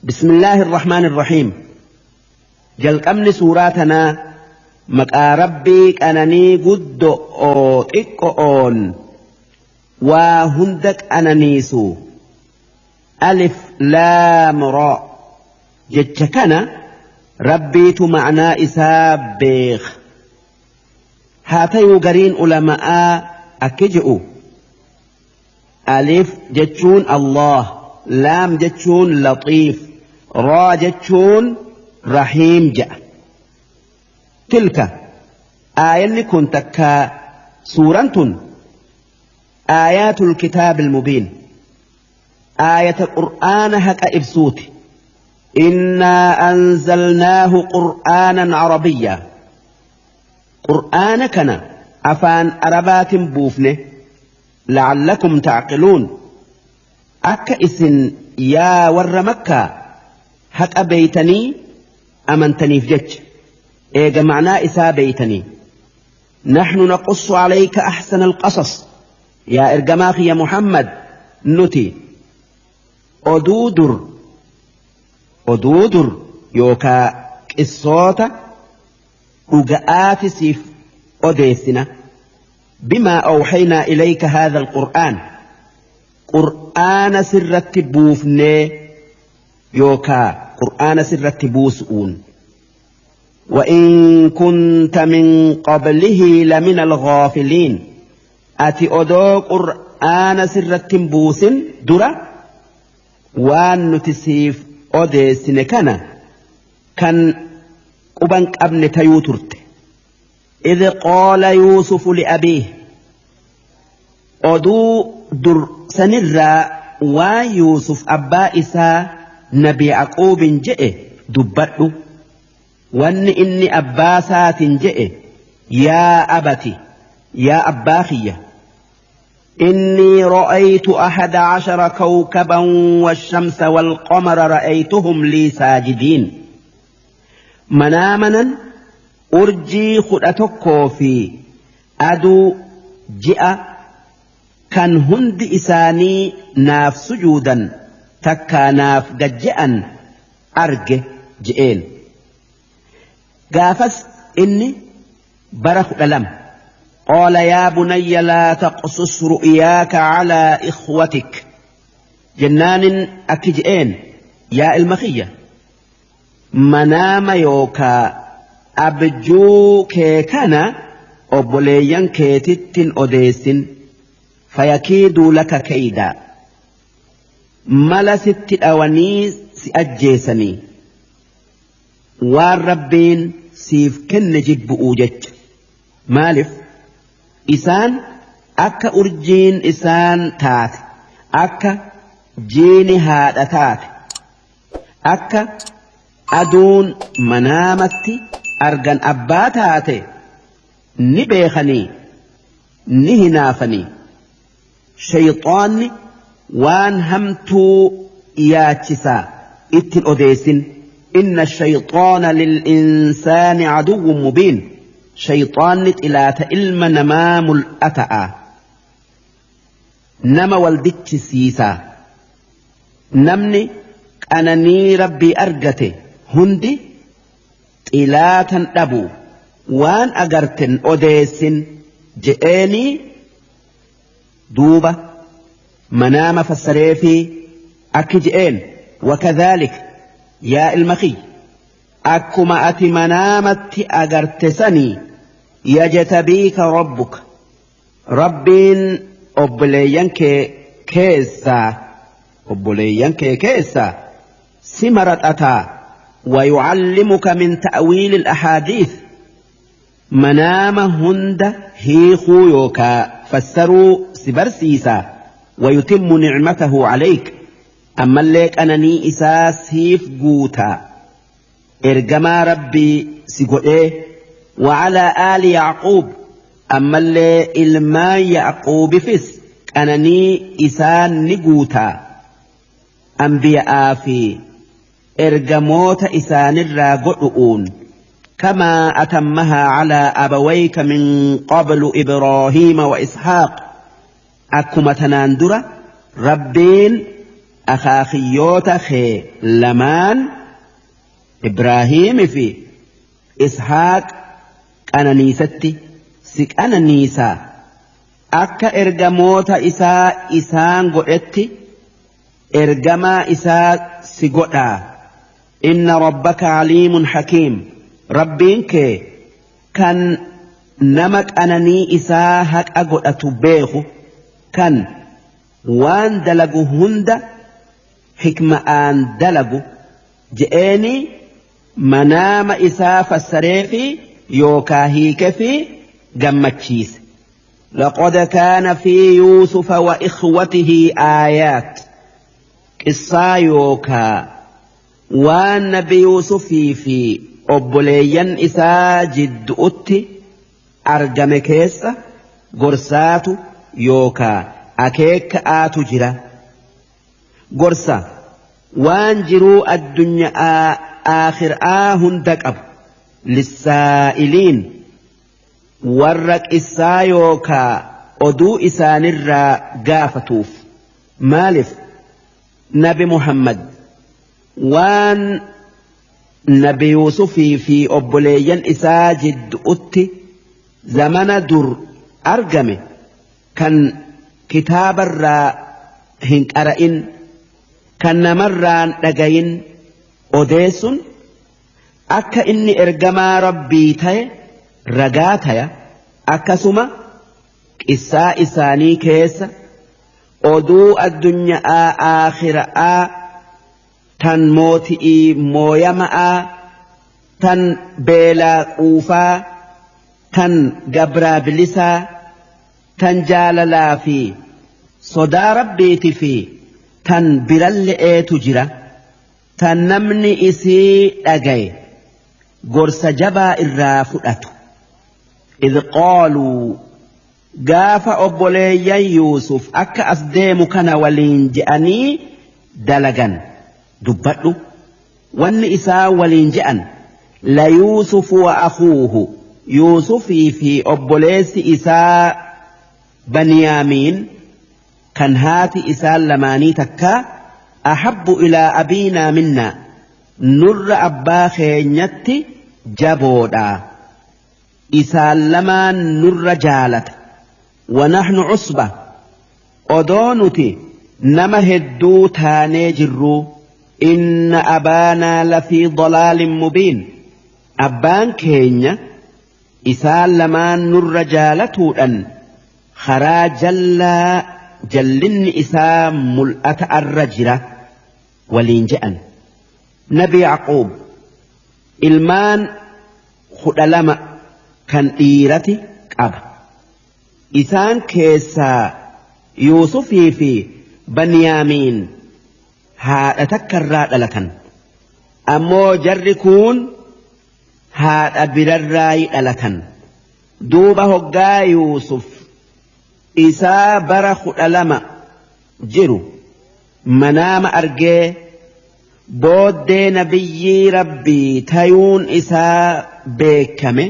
بسم الله الرحمن الرحيم. Jalqabni suuraa tanaa maqaa Rabbii qananii guddo'oo xiqqo'oon waa hunda qananiisu. Alif laam raa jecha kana Rabbiitu ma'naa isaa beeka. Haa tayuu gariin ulama'aa akki je'u: alif jechuun Allah, laam jechuun Latiif, raa jechuun Rahiim je'a. Tilka aayanni kun takka suuraan tun aayaatul kitaabil mubiin, aayata Qur'aana haqa ibsuuti. Innaa anzalnaahu qur'aanan arabiyyaa, Qur'aana kana afaan Arabaatiin buufne. La'allakum ta'qiluun, akka isin yaa warra Makkaa haqa beeytanii amantaniif jecha, eega ma'naa isaa beeytanii. نحن نقص عليك أحسن القصص, yaa ergamaa kiyya Muhammad, nuti oduu dur yookaa qissoota dhuga'aati siif odeessina. بما أوحينا إليك هذا القرآن, qur'aana sirratti buufnee yookaa qur'aana sirratti buusu'uun. وإن كنت من قبله لمن الغافلين, ati odoo qur'aana sirratti buusin dura waan nuti siif odeessine kana kan quban qabne tayuu turte. إذ قال يوسف لأبيه, oduu dur sanirraa waan Yuusuf abbaa isaa Nabi Yaquubin je'e dubbadhu. Wanni inni abbaa isaatiin je'e: يا أبت, yaa abbaa kiyya, إني رأيت 11 كوكبا والشمس والقمر رأيتهم لي ساجدين. Manaamanan urjii 11 fi aduu, ji'a kan hundi isaanii naaf sujuudan takkaa naaf gajje'an arge je'een. Gaafas inni bara 12. قال يا بني لا تقصص رؤياك على إخوتك, jennaanin akki je'een: yaa ilma kiyya, manaama yookaa abjuu kee kana obboleeyyan keetittin odeessin. فيكيدوا لك كيدا, mala sitti dhawanii si ajjeesanii, waan Rabbiin siif kenne jibbu'uu jecha. Maaliif? Isaan akka urjiin isaan taate, akka jiini haadha taate, akka aduun manaamatti argan abbaa taate ni beekanii ni hinaafanii. Shayxaanni waan hamtuu yaachisaa, ittin odeessin. إن الشيطان للإنسان عدو مبين, shayxaanni xilaata ilma namaa mul'ata'a, nama waldichisiisaa. Namni qananii Rabbii argate hundi xilaatan dhabu. Waan agarten odeessin je'eenii. Duuba manaama fassareefi akki je'een: وكذلك, yaa ilma kiyya, akkuma ati manaamatti agarte sanii, يجتبيك ربك, Rabbiin obboleeyyan kee keessaa si maraxataa. ويعلمك من تأويل الأحاديث, manaama hunda hiikuu yookaa fassaruu si barsiisaa. ويتم نعمته عليك, ammallee qananii isaa siif guutaa, ergamaa Rabbii si godhee. وعلى آل يعقوب, ammallee ilmaan Yacquubifis qananii isaan ni guutaa, anbiya'aa fi ergamoota isaanirraa godhu'uun. كما أتمها على أبويك من قبل إبراهيم وإسحاق, akkuma tanaan dura Rabbiin Akaakiyyoota kee lamaan Ibraahiimii fi Ishaaq qananiisatti si qananiisaa akka ergamoota isaa isaan godhetti ergamaa isaa si godhaa. Inna rabbaka aliimun hakiim. Rabbiin kee kan nama qananii isaa haqa godhatu beeku, kan waan dalagu hunda hikma'aan dalagu je'eeni manaama isaa fassaree fi yookaa hiike fi gammachiise. لقد كان في يوسف وإخوته آيات. قصة يوكا waan nabi Yuusufii fi obboleeyyan isaa jiddu'utti argame keessa gorsaatu yookaa akeekka'aatu jira. Gorsa waan jiruu addunyaa aakhiraa hunda qabu. Lissaa'iliin warra qissaa yookaa oduu isaanirraa gaafatuuf. Maaliif nabi Muhammad waan nabi Yuusufii fi obboleeyyan isaa jiddu'utti zamana dur argame kan kitaabarraa hin qara'in, kan namarraan dhagayin odeessun akka inni ergamaa rabbii ta'e ragaa taya. Akkasuma qissaa isaanii keessa oduu addunyaa aakhiraa tan mooti'ii mooyama'aa, tan beelaa quufaa, tan gabraa bilisaa, tan jaalalaa fi sodaa rabbiiti fi tan biralle'eetu jira. Tan namni isii dhagaye gorsa jabaa irraa fudhatu. Idh qaaluu gaafa obboleeyyan Yuusuf akka as deemu kana waliin je'anii dalagan dubbadhu. Wanni isaa waliin je'an la Yuusufu wa akhuuhu, Yuusufii fi obboleessi isaa Baniyaamiin kan haati isaan lamaanii takkaa ahabbu ilaa abiinaa minnaa, nurra abbaa keenyatti jaboodha, isaan lamaan nurra jaalata. Wa nahnu usba, odoo nuti nama hedduu taanee jirruu. Inna abaanaa lafii dalaalin mubiin, abbaan keenya isaan lamaan nurra jaalatuudhan karaa jallaa jallinni isaa mul'ata arra jira waliin je'an. Nabi Yacquub ilmaan 12 kan dhiirati qaba. Isaan keessaa Yuusufii fi Baniyaamiin haadha takkarraa dhalatan. Ammoo jarri kun haadha birarraayi dhalatan. Duuba hoggaa Yuusuf isaa bara 12 jiru manaama argee booddee nabiyyii rabbii tayuun isaa beekame.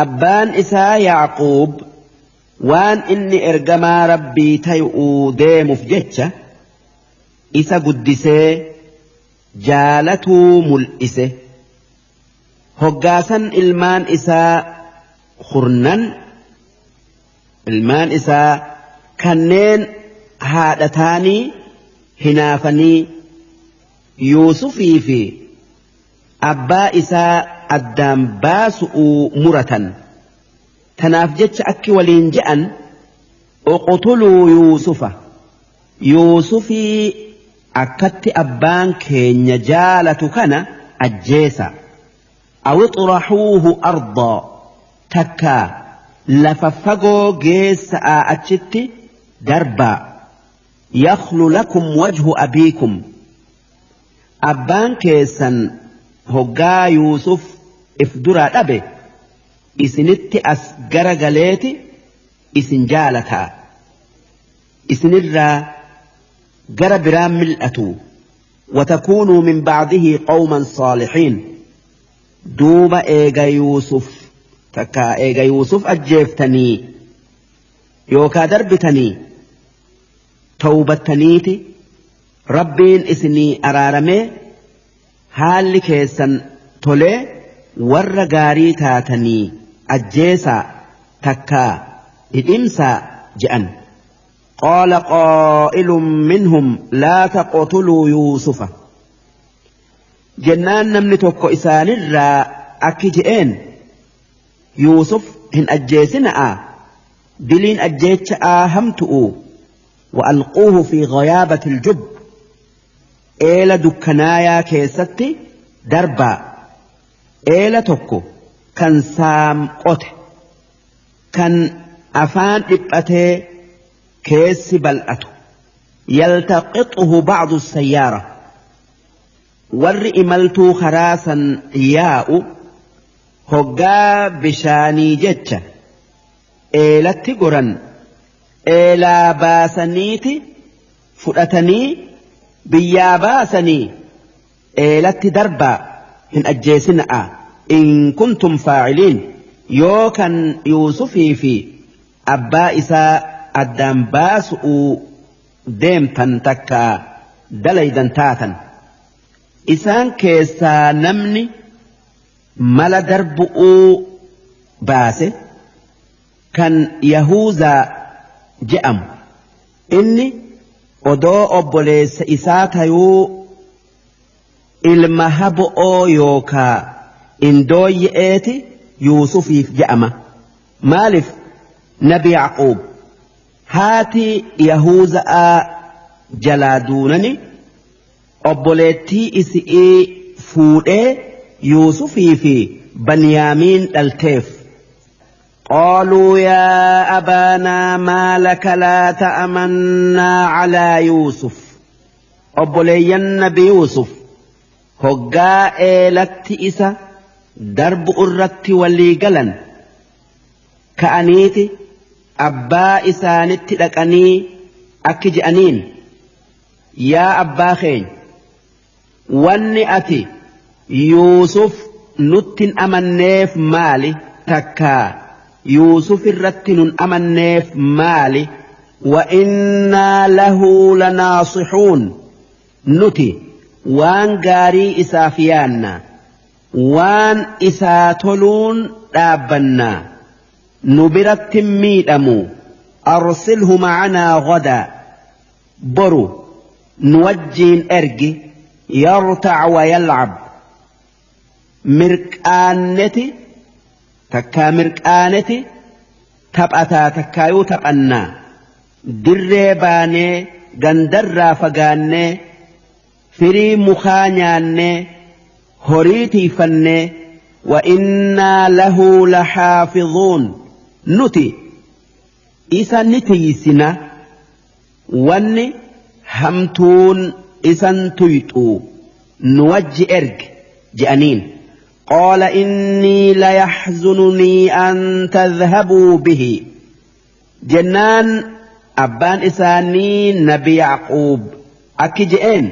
Abbaan isaa Yacquub waan inni ergamaa rabbii tayuu deemuuf jecha isa guddisee jaalatuu mul'ise. Hoggaasan ilmaan isaa 10 ilmaan isaa kanneen haadha taanii hinaafanii Yuusufii fi abbaa isaa addaan baasu'uu muratan. Tanaaf jecha akki waliin je'an uqtuluu Yuusufa, Yuusufii akkatti abbaan keenya jaalatu kana ajjeesa. Aw ixraxuuhu ardaa, takkaa lafa fagoo geessa'aa achitti darbaa. Yakhlu lakum wajhu abiikum, abbaan keessan hoggaa Yuusuf if duraa dhabe isinitti as gara galeeti isin jaalataa, isinirraa gara biraan mil'atu. Watakuunuu min ba'dihi qawman saalihiin. Duuba eega Yuusuf takkaa eega Yuusuf ajjeeftanii yookaa darbitanii tawbattaniiti Rabbiin isinii araaramee haalli keessan tolee warra gaarii taatanii ajjeesaa takkaa dhidhimsaa je'an. Qaala qaa'ilun minhum laa taqtuluu Yuusufa. Jennaan namni tokko isaanirraa akki je'een Yuusuf hin ajjeesina'a diliin ajjeecha'aa hamtu'u wa'alquuhu fi ghayaabatil jubb eela dukkanaayaa keessatti darbaa eela tokko kan saam qote kan afaan dhiphatee keessi bal'atu yaltaqixuhu ba'du sayyaara warri imaltuu karaa san yaa'u hoggaa bishaanii jecha eelatti goran eelaa baasaniiti fudhatanii biyyaa baasanii eelatti darbaa hin ajjeesina'a in kuntum faa'iliin yoo kan Yuusufii fi abbaa isaa addaan baasu'uu deemtan takka dalaydan taatan. Isaan keessaa namni mala darbu'uu baase kan Yahuuzaa je'amu inni odoo obboleessa isaa tayuu ilma habo'oo yookaa indooyye'eeti Yuusufiif je'ama. Maaliif Nabi Yacquub haati Yahuuza'aa jalaa duunani obboleettii isi'ii fuudhee Yuusufii fi Banyaamiin dhalteef. Qaaluu yaa abaanaa maa laka laa ta'amannaa calaa Yuusuf. Obboleeyyan Nabi Yuusuf hoggaa eelatti isa darbu irratti walii galan ka'aniiti abbaa isaanitti dhaqanii akki je'aniin yaa abbaa keenya wanni ati Yuusuf nutti hin amanneef maali takkaa Yuusuf irratti nun amanneef maali wa innaa lahu lanaasixuun nuti waan gaarii isaaf yaanna waan isaa toluun dhaabbannaa nu biratti miidhamu arsilhu macanaa gadaa boru nu wajjiin ergi yartac wa yalcab mirqaanneti takkaa mirqaaneti taphataa takkaayuu taphannaa dirree baanee gandarraa fagaannee firii mukaa nyaannee horii tiifannee wa innaa lahu laxaafizuun nuti isa ni tiisina wanni hamtuun isan tuyxuu nu wajji ergi je'aniin. Qaala innii layaxzununii an tadhhabuu bihi jennaan abbaan isaanii Nabi Yacquub akki je'een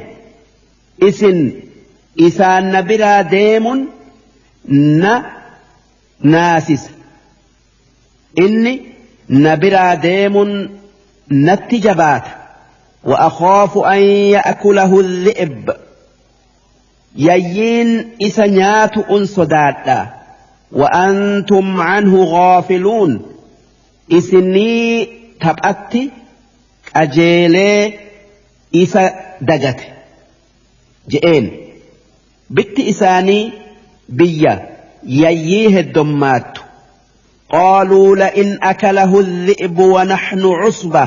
isin isaan na biraa deemun na naasisa inni na biraa deemun natti jabaata wa akhaafu an ya'kulahu dhi'b yayyiin isa nyaatu un sodaadha wa antum anhu ghaafiluun isinii taphatti qajeelee isa dagate je'een bitti isaanii biyya yayyii heddommaattu qaaluu la'in akalahu dhi'bu wa naxnu cusba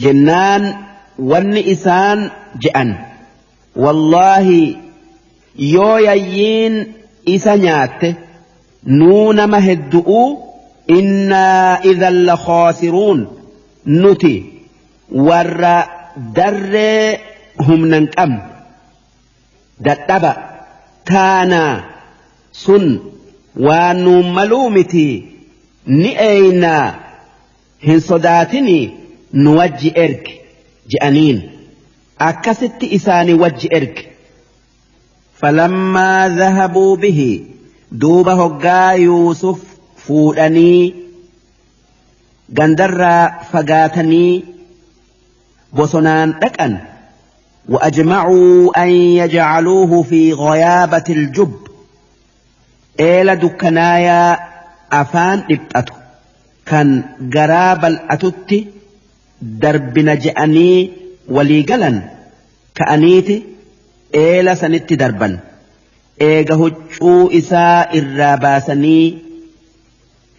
jennaan wanni isaan je'an wallaahi yoo yayyiin isa nyaatte nuu nama heddu'uu innaa idhan lakhaasiruun nuti warra darree humna hin qabne dadhaba taanaa sun waan nuun maluu miti ni eeynaa hin sodaatinii nu wajji ergi je'aniin akkasitti isaanii wajji ergi. Falammaa dhahabuu bihi duuba hoggaa Yuusuf fuudhanii gandarraa fagaatanii bosonaan dhaqan وأجمعوا أن يجعلوه في غيابة الجب eela dukkanaayaa afaan dhiphatu kan garaa bal'atutti darbina je'anii walii galan ka'aniiti eela sanitti darban eega huccuu isaa irraa baasanii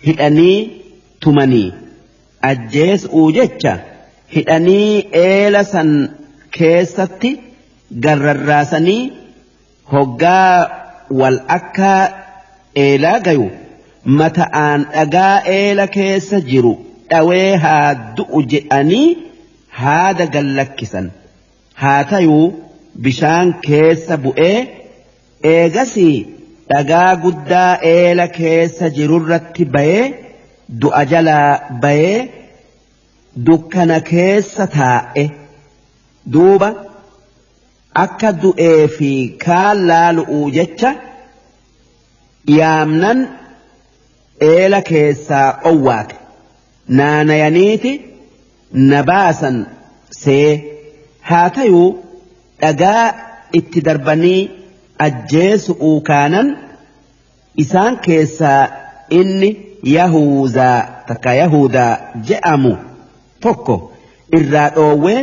hidhanii tumanii ajjeesuu jecha hidhanii eela san keessatti garrarraasanii hoggaa wal akka eelaa gayu mata'aan dhagaa eela keessa jiru dhawee haa du'u jedhanii haada gallakkisan haa tayuu bishaan keessa bu'ee eegasii dhagaa guddaa eela keessa jirurratti bayee du'a jalaa bayee dukkana keessa taa'e duuba akka du'ee fi kaan laalu'uu jecha yaamnan eela keessaa owwaate naanayaniiti na baasan see haa tayuu dhagaa itti darbanii ajjeesu'uu kaanan isaan keessaa inni Yahuuzaa takka Yahuudaa je'amu tokko irraa dhoowwee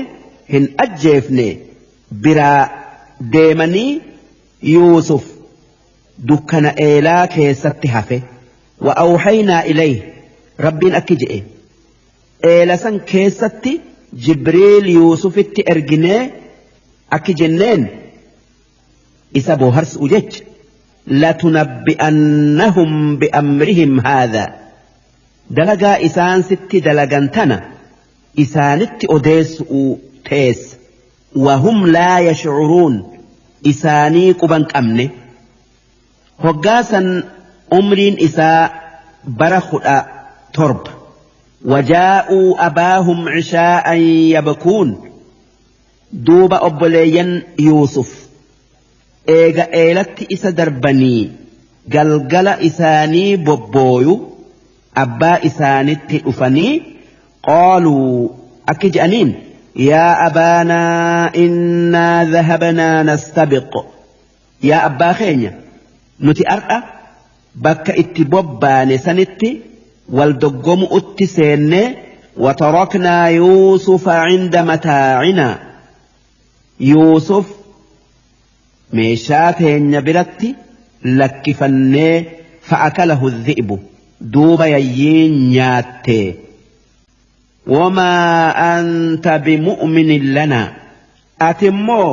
hin ajjeefne biraa deemanii Yuusuf dukkana eelaa keessatti hafe. Wa awhaynaa ilayhi Rabbiin akki je'e eela san keessatti Jibriil Yuusufitti erginee akki jenneen isa booharsu jecha latunabbi'annahum bi'amrihim haadha dalagaa isaan sitti dalagan tana isaanitti odeessu'u teessa wahum laa yashcuruun isaanii quban qabne hoggaasan umriin isaa bara 17 wajaa'uu abaahum cishaa'an yabkuun duuba obboleeyyan Yuusuf eega eelatti isa darbanii galgala isaanii bobbooyu abbaa isaanitti dhufanii qaaluu akki je'aniin yaa abaanaa innaa dhahabnaa nastabiq yaa abbaa keenya nuti ar'a bakka itti bobbaane sanitti wal doggomu'utti seennee wataraknaa Yuusufa cinda mataacinaa Yuusuf meeshaa teenya biratti lakkifannee fa'akalahu dhi'bu duuba yayyiin nyaatte wamaa anta bimu'minin lanaa ati immoo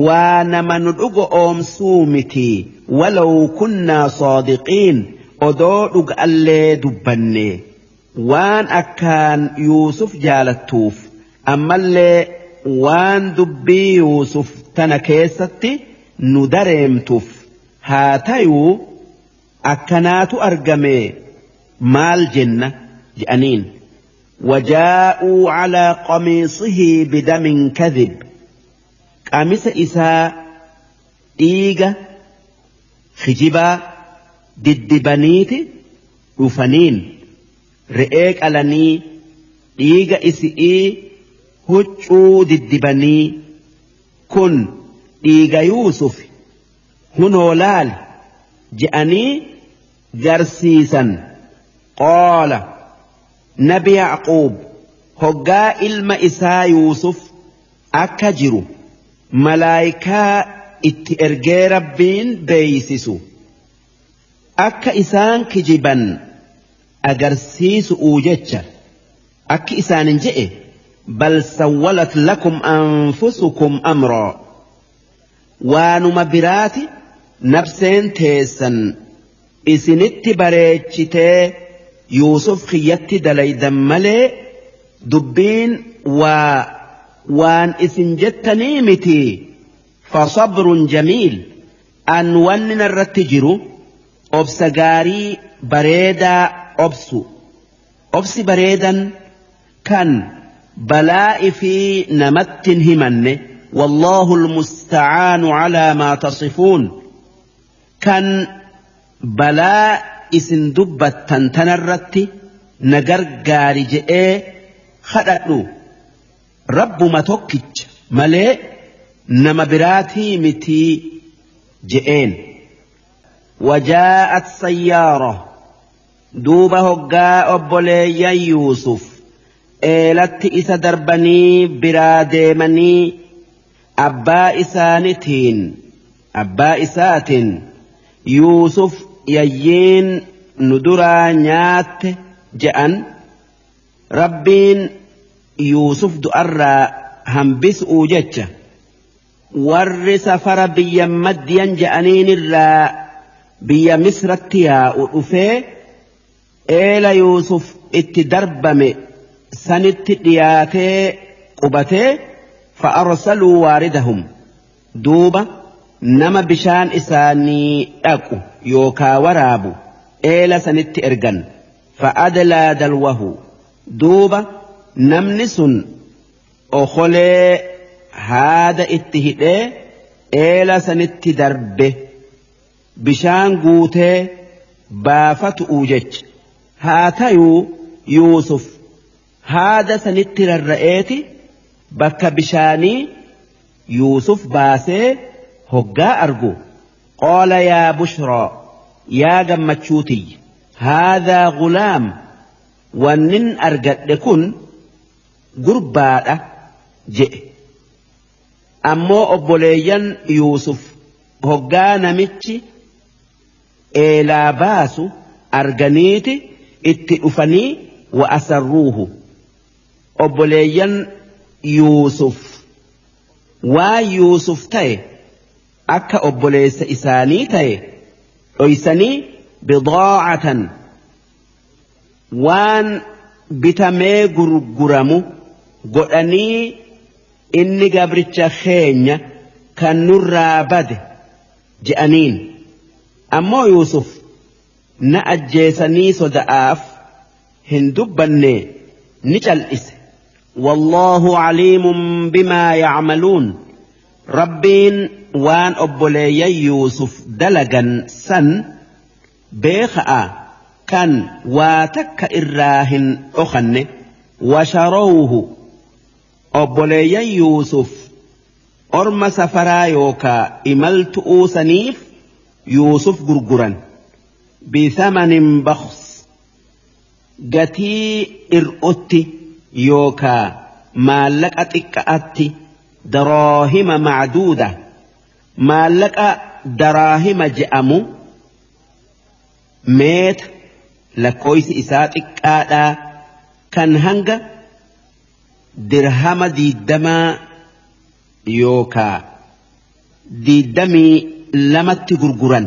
waa nama nu dhugo oomsuu miti walaw kunnaa saadiqiin odoo dhuga'allee dubbanne waan akkaan Yuusuf jaalattuuf ammallee waan dubbii Yuusuf tana keessatti nu dareemtuuf haa tayuu akkanaatu argame maal jenna je'aniin wajaa'uu calaa qamiisihi bidamin kadhib qamisa isaa dhiiga kijibaa diddibaniiti dhufaniin re'ee qalanii dhiiga isi'ii huccuu diddibanii kun dhiiga Yuusuf hunoo laal je'anii garsiisan qaala nabi Yacquub hoggaa ilma isaa Yuusuf akka jiru malaayikaa itti ergee Rabbiin beeysisu akka isaan kijiban agarsiisu'uu jecha akki isaanin je'e bal sawwalat lakum anfusukum amraa waanuma biraati nafseen teessan isinitti bareechitee Yuusuf kiyyatti dalaydan malee dubbiin waa waan isin jettanii miti fasabrun jamiil an wanni narratti jiru obsa gaarii bareedaa obsu obsi bareedan kan balaa'i fi namatti hin himanne والله المستعان على ما تصفون كان بلاء إسن دبتن تنرت نجرجار جئ خدألو رب ما توكج ملئ Nama biraatii mitii je'een. Wajaa'at sayyaara duuba hoggaa obboleeyyan Yuusuf eelatti isa darbanii biraa deemanii abbaa isaatiin Yuusuf yayyiin nu duraa nyaatte je'an. Rabbiin Yuusuf du'arraa hambisuu jecha warri safara biyya Maddiyan je'aniin irraa biyya Misratti yaa'u dhufee eela Yuusuf itti darbame sanitti dhiyaatee qubatee fa'arsaluu waaridahum duuba nama bishaan isaanii dhaqu yookaa waraabu eela sanitti ergan fa'adlaa dalwahu duuba namni sun okolee haada itti hidhee eela sanitti darbe bishaan guutee baafatu jecha. Haa tayuu Yuusuf haada sanitti rarra'eeti bakka bishaanii Yuusuf baasee hoggaa argu qaala yaa bushraa yaa gammachuutiyya haadhaa gulaam wannin argadhe kun gurbaadha je'e. Ammoo obboleeyyan Yuusuf hoggaa namichi eelaa baasu arganiiti itti dhufanii wa asarruuhu. Obboleeyyan Yuusuf waa Yuusuf ta'e akka obboleessa isaanii ta'e dhoysanii bidaacatan waan bitamee gurguramu godhanii inni gabricha keenya kan nurraa bade je'aniin. Ammoo Yuusuf na ajjeesanii soda'aaf hin dubbanne ni cal'ise. Wallaahu caliimun bimaa yacmaluun. Rabbiin waan obboleeyyan Yuusuf dalagan san beeka'a kan waa takka irraa hin dhokanne. Washarawhu obboleeyyan Yuusuf orma safaraa yookaa imaltu'uu saniif Yuusuf gurguran bithamanin bakhs gatii ir'utti yookaa maallaqa xiqqa'atti daraahima macduuda maallaqa daraahima je'amu meeta lakkoofsi isaa xiqqaadhaa kan hanga dirhama 20 yookaa 22 gurguran.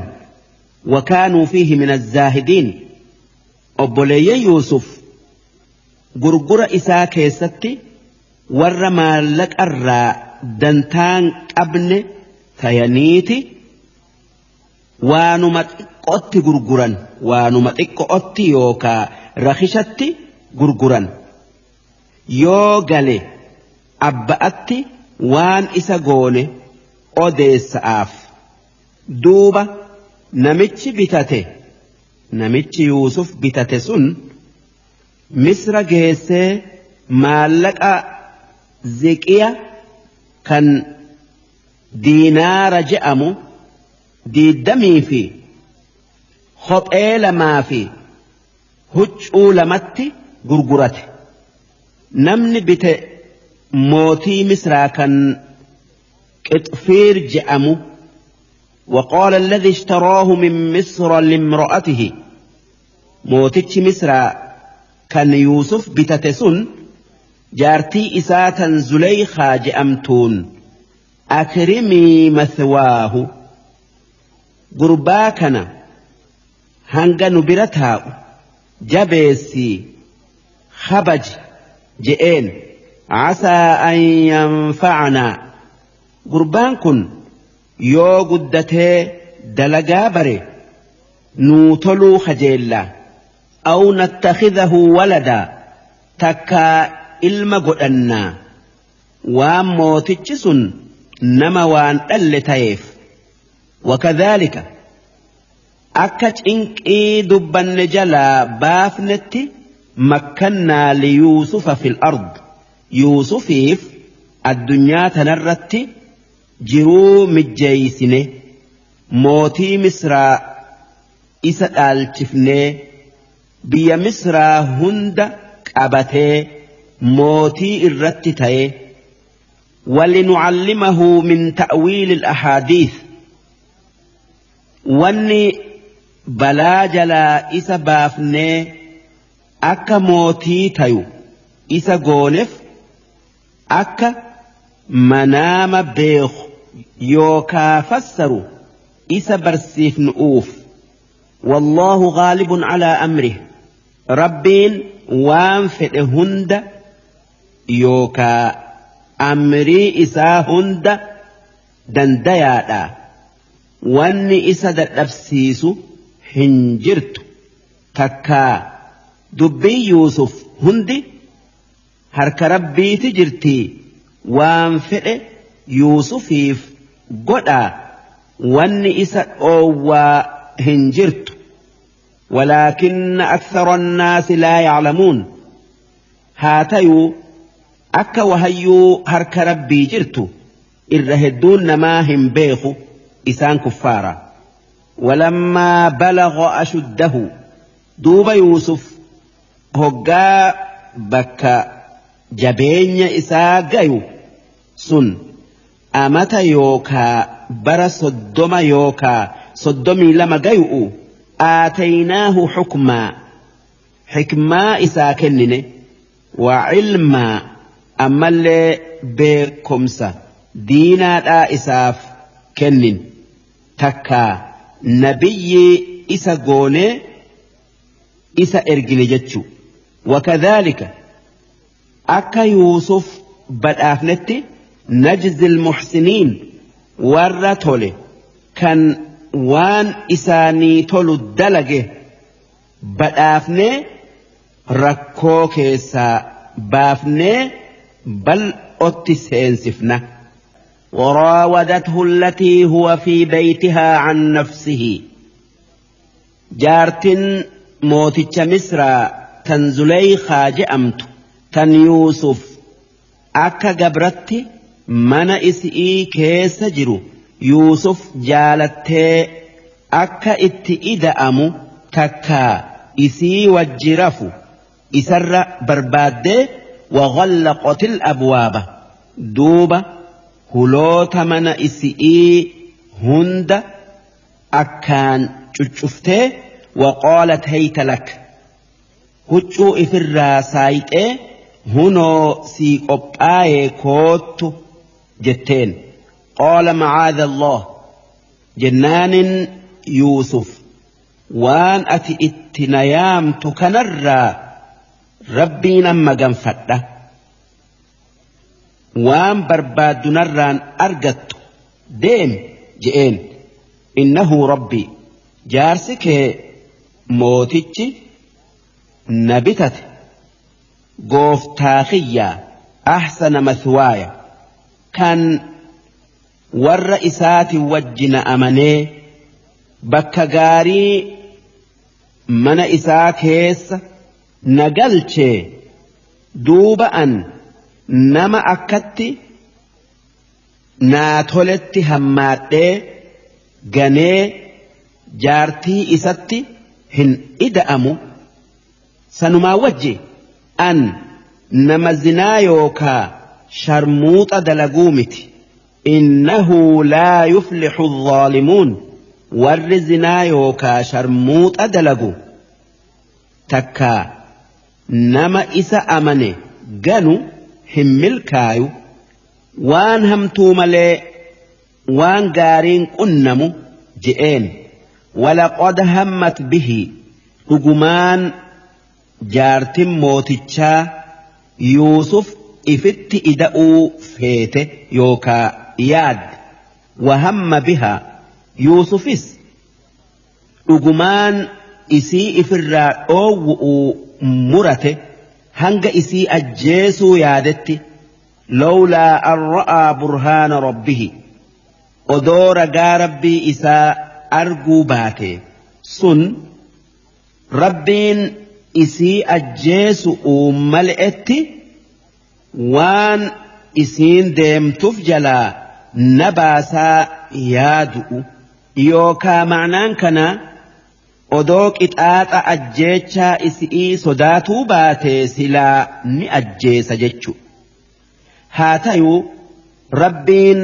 Wakaanuu fiihi min azzaahidiin. Obboleeyyan Yuusuf gurgura isaa keessatti warra maallaqarraa dantaan qabne tayaniiti waanuma xiqqootti gurguran, waanuma xiqqootti yookaa rakishatti gurguran. Yoo gale abba'atti waan isa goone odeessa'aaf. Duuba namichi bitate, namichi Yuusuf bitate sun Misra geessee maallaqa ziqiya kan diinaara je'amu 20 fi kophee 2 fi huccuu 2tti gurgurate. Namni bite mootii Misraa kan Qixfiir je'amu. وقال الذي اشتراه من مصر لامرأته موتتش مصر كان يوسف بتتسن جارتي إساتا زليخا جأمتون أكرمي مثواه قرباكنا هنغ نبرتها جبسي خبج جئين عسى أن ينفعنا قربانكن yoo guddatee dalagaa bare nuu toluu kajeella aw nattakhidahu waladaa takkaa ilma godhannaa waan mootichi sun nama waan dhalle ta'eef. Wakadhaalika akka cinqii dubbanne jalaa baafnetti makkannaa liyuusufa fil ard Yuusufiif addunyaa tanarratti jiruu mijjeeysine mootii Misraa isa dhaalchifnee biyya Misraa hunda qabatee mootii irratti ta'e. ولنعلمه من تأويل الأحاديث واني بلا جلا إسا بافني أكا موتي تيو إسا غونف أكا منام بيخ يوكا فسروا إسا برسيف نؤوف والله غالب على أمره ربين وانفئ هند يوكا amrii isaa hunda dandayaadha wanni isa dadhabsiisu hin jirtu takkaa dubbii Yuusuf hundi harka Rabbiiti jirti waan fedhe Yuusufiif godhaa wanni isa dhoowwaa hin jirtu walaakinna akthara annaasi laa yaclamuun haa tayuu akka wahayyuu harka Rabbii jirtu irra hedduun namaa hin beeku isaan kuffaara. Walammaa balagha ashuddahu duuba Yuusuf hoggaa bakka jabeenya isaa gayu sun amata yookaa bara 30 yookaa 32 gayu'u aataynaahu xukmaa xikmaa isaa kennine wa cilmaa ammallee beekumsa diinaadhaa isaaf kennin takkaa nabiyyi isa goonee isa ergine jechuu. Wakadhaalika akka Yuusuf badhaafnetti najzi almuhsiniin warra tole kan waan isaanii tolu dalage badhaafnee rakkoo keessaa baafnee بل أتسينسفنا. وراودته التي هو في بيتها عن نفسه جارتن موتش مصر تنزليخا جأمت تن يوسف أكا قبرت من إسئي كيس جرو يوسف جالت أكا اتئدأم تكا إسي وجرف إسر برباد وغلقت الأبواب دوبة هلوت من إسئي هند أكان تشفته وقالت هيت لك هجو إفرا سايت هنو سيقب آي كوت جتين. قال معاذ الله جنان يوسف وان أتي اتنيام تكنرا ربي نما جنفته وان برباد نران أرجت ديم جئين إنه ربي جارسك موتيتش نبتت قوفتاخية أحسن مثوايا كان والرئيسات وجن أمني بكغاري من إساكيس نقلتش دوب أن نما أكتي ناتولت هماتي غني جارتي إساتي هن إدأمو سنما وجه أن نما زنا شرموط دلقومتي إنه لا يفلح الظالمون والرزنا يوكا شرموط دلقو تكا نما إسا أمني غنو همل كايو وان همتو ملي وان غارين قنمو جئين. ولقد همت به هجمان جارتم موتيتشا يوسف إفت إدأو فيته يوكا ياد وهم بها يوسفس هجمان إسي إفرا أو مرته هنگ إسي أجيسو يادت لولا أن رأى برهان ربه أدور ربي إساء أرجو باتي سن ربين إسي أجيسو ملئتي وان إسين ديمتف جلا na baasaa yaadu'u yookaa ma'naan kana odoo qixaaxa ajjeechaa isi'ii sodaatuu baatee silaa ni ajjeesa jechu. Haa tayuu Rabbiin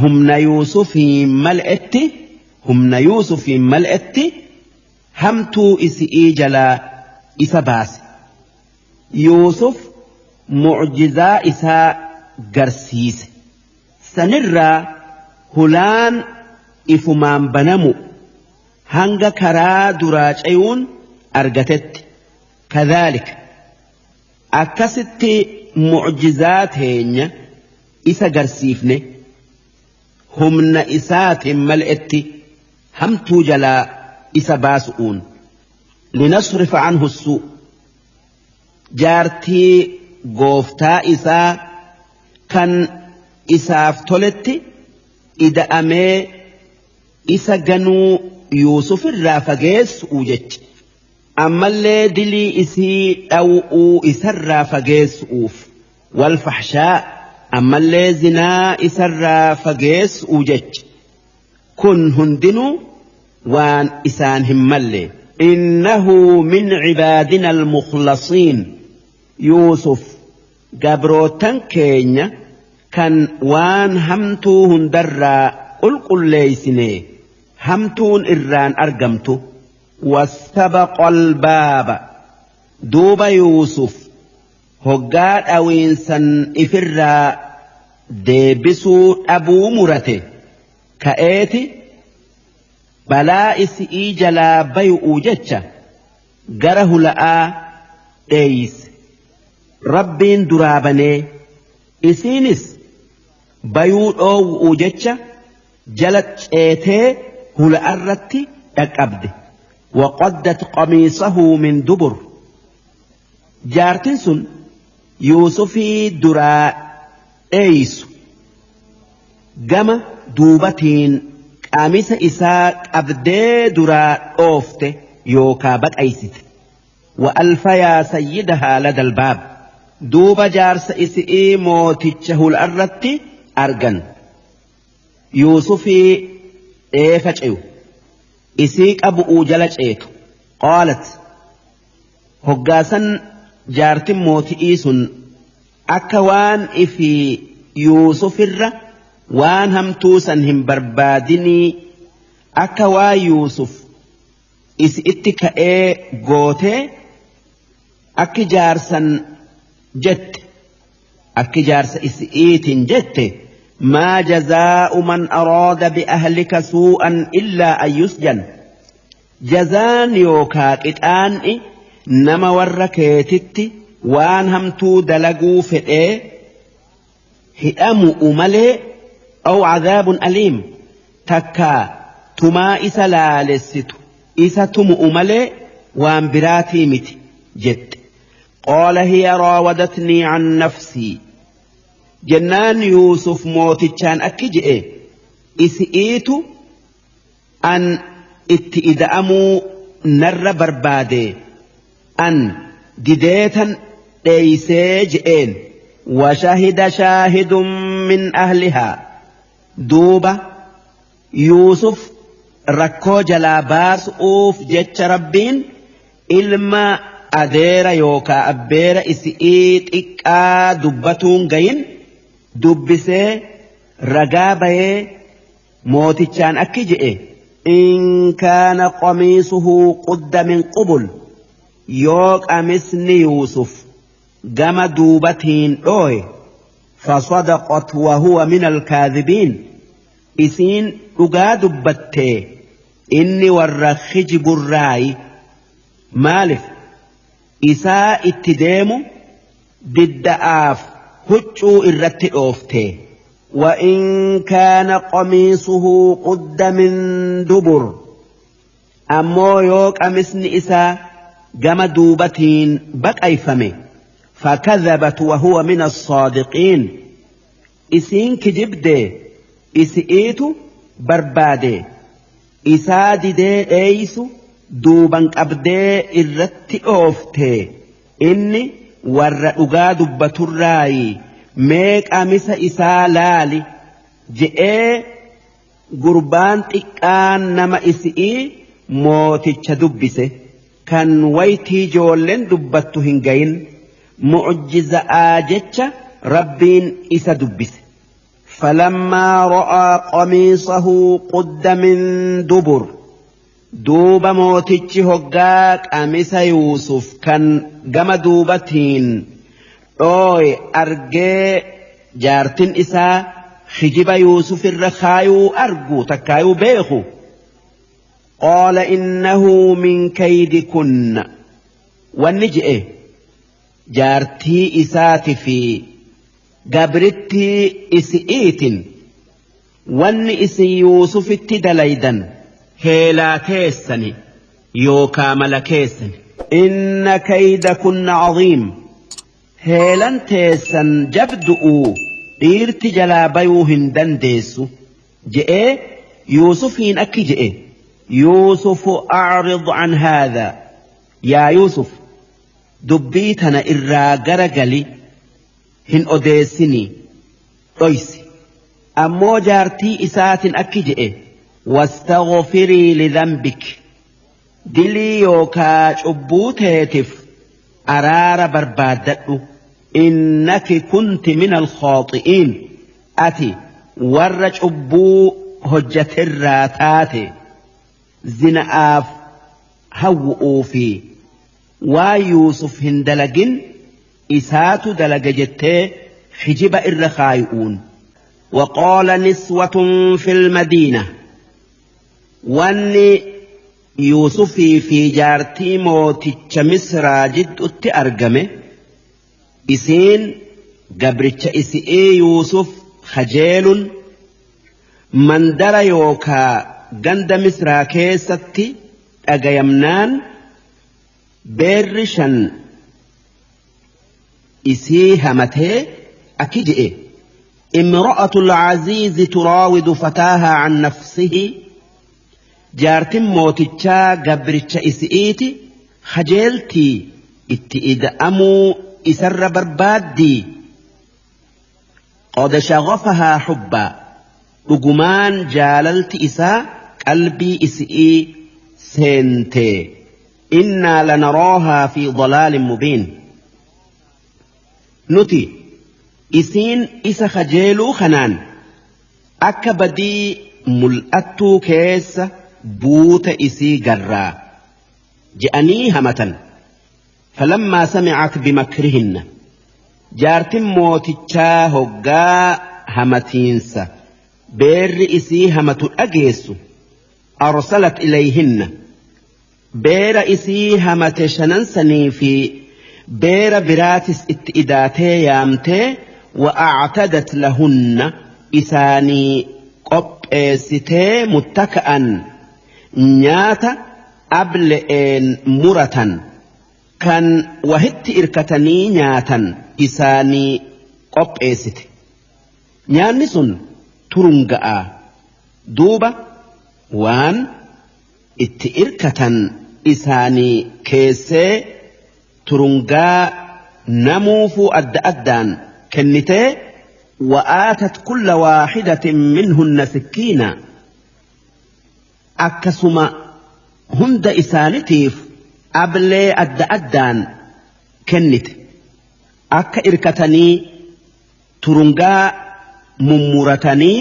humna Yuusufiin mal'etti hamtuu isi'ii jalaa isa baase. Yuusuf mucjizaa isaa garsiise. Sanirraa hulaan ifumaan banamu hanga karaa duraa ceyuun argatetti. Kadhaalika akkasitti mucjizaa teenya isa garsiifne humna isaatiin mal'etti hamtuu jalaa isa baasu'uun. Linasrifa anhu suu jaartii gooftaa isaa kan isaaf toletti ida'amee isa ganuu Yuusuf irraa fageessu'u jecha. Ammallee dilii isii dhaw'uu isarraa fageessu'uuf wal fahshaa ammallee zinaa isarraa fageessu'u jecha. Kun hundinuu waan isaan hin malle. Innahu min cibaadina almukhlasiin. Yuusuf gabrootan keenya kan waan hamtuu hundarraa qulqulleeysine hamtuun irraan argamtu. Wastabaqa albaaba duuba Yuusuf hoggaa dhawiinsan ifirraa deebisuu dhabuu murate ka'eeti balaa isi'ii jalaa bay'uu jecha gara hula'aa dheeyse. Rabbiin duraa banee isiinis bayuu dhoowwuu jecha jala ceetee hula'arratti dhaqqabde. وقدت قميصه من دبر jaartin sun Yuusufii duraa dheeysu gama duubatiin qamisa isaa qabdee duraa dhoofte yookaa baqaysite. وألفيا سيدها لدى الباب duuba jaarsa isi'ii mooticha hul'arratti argan. Yuusufii dheefa ce'u isii qabu'uu jala ceetu. Qaalat hoggaasan jaartin mooti'ii sun akka waan ifii Yuusufirra waan hamtuu san hin barbaadinii akka waan Yuusuf isi'itti ka'ee gootee akki jaarsan jette akki jaarsa isi'iitiin jette ما جزاء من أراد بأهلك سوءا إلا أن يسجن. جزان يوكا قطان نما وركيتت وان همتو دلقوا فئه هئموا أملي أو عذاب أليم تكا تما إسا لالست إسا تم أملي وان براتي مت جت. قال هي راودتني عن نفسي. جنان يوسف موتيتشان أكجئ إسئيت أن اتئدأمو نر بربادي أن ديديتا ديسيجئين. وشهد شاهد من أهلها دوبة يوسف ركو جلاباس أوف جتش ربين إلما أدير يوكا أبير إسئيت إكا دبتون غين dubbisee ragaa bayee mootichaan akki je'e in kaana qamiisuhu qudda min qubul yoo qamisni Yuusuf gama duubatiin dhooye fasadaqat wa huwa min alkaadhibiin isiin dhugaa dubbattee inni warra kijiburraayi maalif isaa itti deemu didda'aaf huccuu irratti dhoofte. وإن كان قميصه قد من دبر أمو يوك أمسن إسا جم دوبتين بقيفمه فكذبت وهو من الصادقين إسين كجبده إسئيتو برباده إسا ديدي إيسو دوبان قبدي إرت أوفته إني warra dhugaa dubbaturraayi mee qamisa isaa laali Je'ee gurbaan xiqqaan nama isi'ii mooticha dubbise kan waytii ijoolleen dubbattu hin gayin mucjiza'aa jecha Rabbiin isa dubbise. فلما رأى قميصه قد من دبر duuba mootichi hoggaa qamisa Yuusuf kan gama duubatiin dhooye argee jaartin isaa hijiba Yuusuf irra kaayuu argu takkaayuu beeku. Qaala innahu min kaydikunna wanni je'e jaartii isaati fi gabrittii isi'iitin wanni isin Yuusufitti dalaydan heelaa teessani yookaa mala keessani. Inna kaydakunna caziim heelan teessan jabdu'uu dhiirti jalaa bayuu hin dandeessu je'ee Yuusufiin akki je'e. Yuusufu a'rid an haadha yaa Yuusuf dubbii tana irraa garagali hin odeessinii dhoysi. Ammoo jaartii isaatin akki je'e wastaghfirii lidhanbik dilii yookaa cubbuu teetif araara barbaaddadhu innaki kunti min alkhaaxi'iin ati warra cubbuu hojjaterraa taate zina'aaf hawwu'uu fi waa Yuusuf hin dalagin isaatu dalaga jettee hijiba irra kaayu'uun. وقال نسوة في المدينة wanni Yuusufii fi jaartii mooticha Misraa jidduutti argame isiin gabricha isi'ii Yuusuf kajeelun mandara yookaa ganda Misraa keessatti dhagayamnaan beerri shan isii hamatee akki je'e imra'atul aziizi turaawidu fataahaa an nafsihi jaartin mootichaa gabricha isi'iiti kajeeltii itti ida'amuu isarra barbaaddii qad shaghafahaa hubbaa dhugumaan jaalalti isaa qalbii isi'ii seente innaa lanaraahaa fi dalaalin mubiin nuti isiin isa kajeeluu kanaan akka badii mul'attuu keessa buuta isii garraa je'anii hamatan. Falammaa sami'at bimakrihinna jaartin mootichaa hoggaa hamatiinsa beerri isii hamatu dhageessu arsalat ilayhinna beera isii hamate shanan sanii fi beera biraatis itti idaatee yaamtee wa'actadat lahunna isaanii qopheessitee muttaka'an nyaata able'een muratan kan wahitti irkatanii nyaatan isaanii qopheessite. Nyaanni sun turunga'a duuba waan itti irkatan isaanii keessee turungaa namuufuu adda addaan kennitee wa'aatat kulla waaxidatin minhunna sikkiina akkasuma hunda isaanitiif ablee adda addaan kennite akka irkatanii turungaa mummuratanii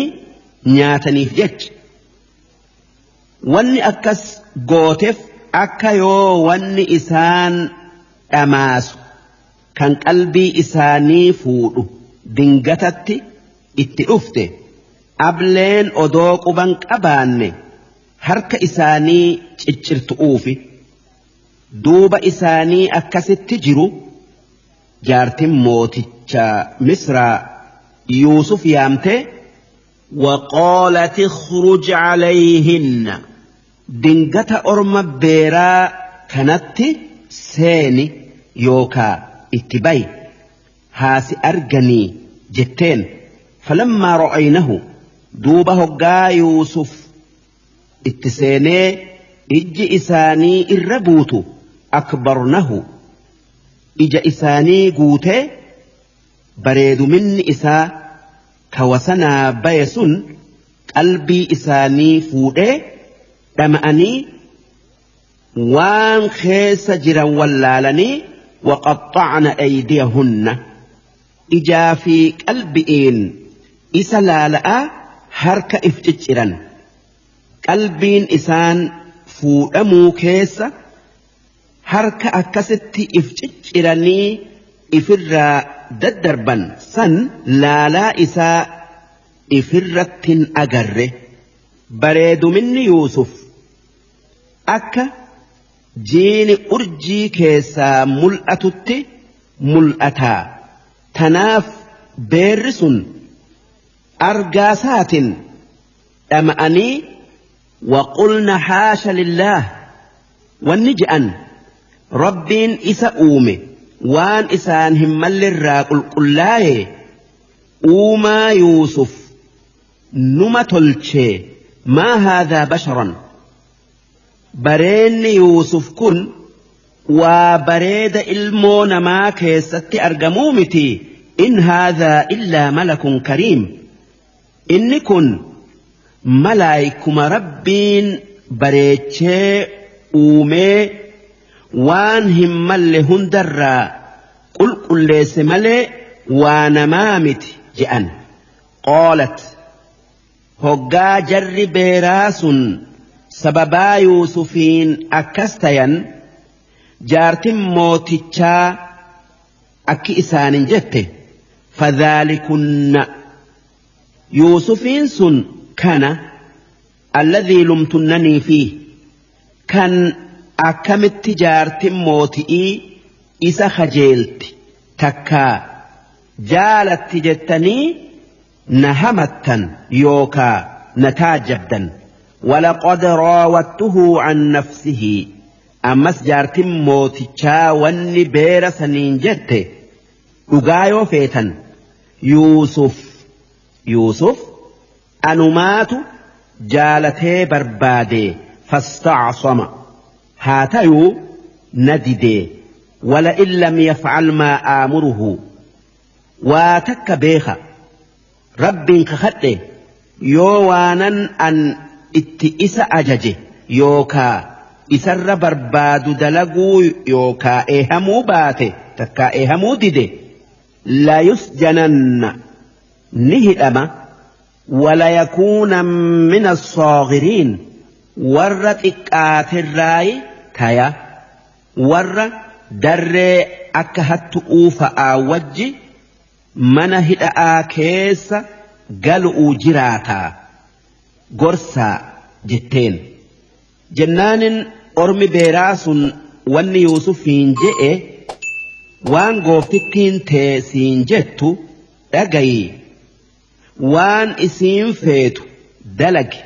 nyaataniif jecha. Wanni akkas gooteef akka yoo wanni isaan dhamaasu kan qalbii isaanii fuudhu dingatatti itti dhufte ableen odoo quban qabaanne harka isaanii ciccirtu'uufi duuba isaanii akkasitti jiru jaartin mooticha Misraa Yuusuf yaamte وقالت اخرج عليهن dingata orma beeraa kanatti seeni yookaa itti bayi haasi arganii jetteen. Falammaa ra'aynahu duuba hoggaa Yuusuf itti seenee ijji isaanii irra buutu akbarnahu ija isaanii guutee bareeduminni isaa Ka wasanaa baye sun qalbii isaanii fuudhee dhama'anii waan keessa jiran wallaalanii waqaxxacna aydiyahunna ijaa fi qalbi'iin isa laala'aa harka if cicciran. Qalbiin isaan fuudhamuu keessa harka akkasitti if cicciranii ifirraa daddarban san laalaa isaa ifirrattin agarre. Bareeduminni Yuusuf akka jiini urjii keessaa mul'atutti mul'ataa. Tanaaf beerri sun argaasaatin dhama'anii waqulna haasha lillaah wanni je'an Rabbiin isa uume waan isaan hin mallirraa qulqullaa'e uumaa Yuusuf numa tolchee maa haadhaa basharan bareenni Yuusuf kun waa bareeda ilmoo namaa keessatti argamuu miti in haadhaa illaa malakun kariim inni kun malaayikuma Rabbiin bareechee uumee waan hin malle hundarraa qulqulleesse malee waa namaa miti je'an. Qoolat hoggaa jarri beeraa sun sababaa Yuusufiin akkas tayan jaartin mootichaa akki isaanin jette fadhaalikunna Yuusufiin sun kana alladhii lumtunnanii fiih kan akkamitti jaartin mooti'ii isa kajeelti takkaa jaalatti jettanii na hamattan yookaa na taajjabdan. Walaqad raawattuhu an nafsihi ammas jaartin mootichaa wanni beera saniin jette dhugaa yoo feetan Yuusuf anumaatu jaalatee barbaade fasta'sama haa tayuu na didee wala in lam yaf'al maa aamuruhu waa takka beeka Rabbiin kakadhe yoo waanan an itti isa ajaje yookaa isarra barbaadu dalaguu yookaa eehamuu baate takkaa eehamuu dide la yusjananna ni hidhama wala yakuuna min as-saaghiriin warra xiqqaatirraayi taya warra darree akka hattu'uu fa'aa wajji mana hidha'aa keessa galu'uu jiraataa gorsaa jetteen. Jennaanin ormi beeraa sun wanni Yuusufiin je'e waan gooftittiin tee siin jettu dhagayi waan isiin feetu dalagi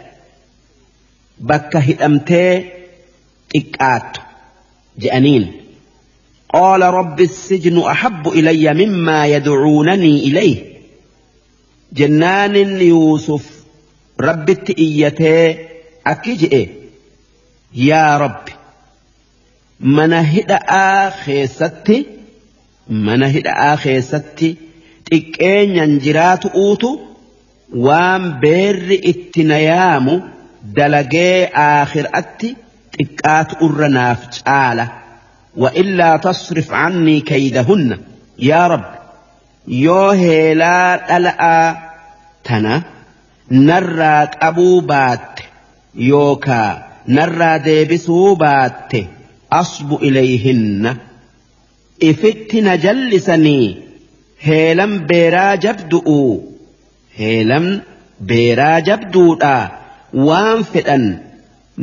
bakka hidhamtee xiqqaattu je'aniin. Qaala rabbi sijnu ahabbu ilayya mimmaa yadcuunanii ilayhi jennaanin Yuusuf Rabbitti iyyatee akki je'e yaa Rabbi mana hidha'aa keessatti xiqqeenyan jiraatu uutu waan beerri itti na yaamu dalagee aakhiraatti xiqqaatu irra naaf caala. Wa illaa tasrif cannii kaydahunna yaa Rabbi yoo heelaa dhala'aa tana narraa qabuu baatte yookaa narraa deebisuu baatte asbu ilayhinna ifitti na jallisanii heelan beeraa jabduudha waan fedhan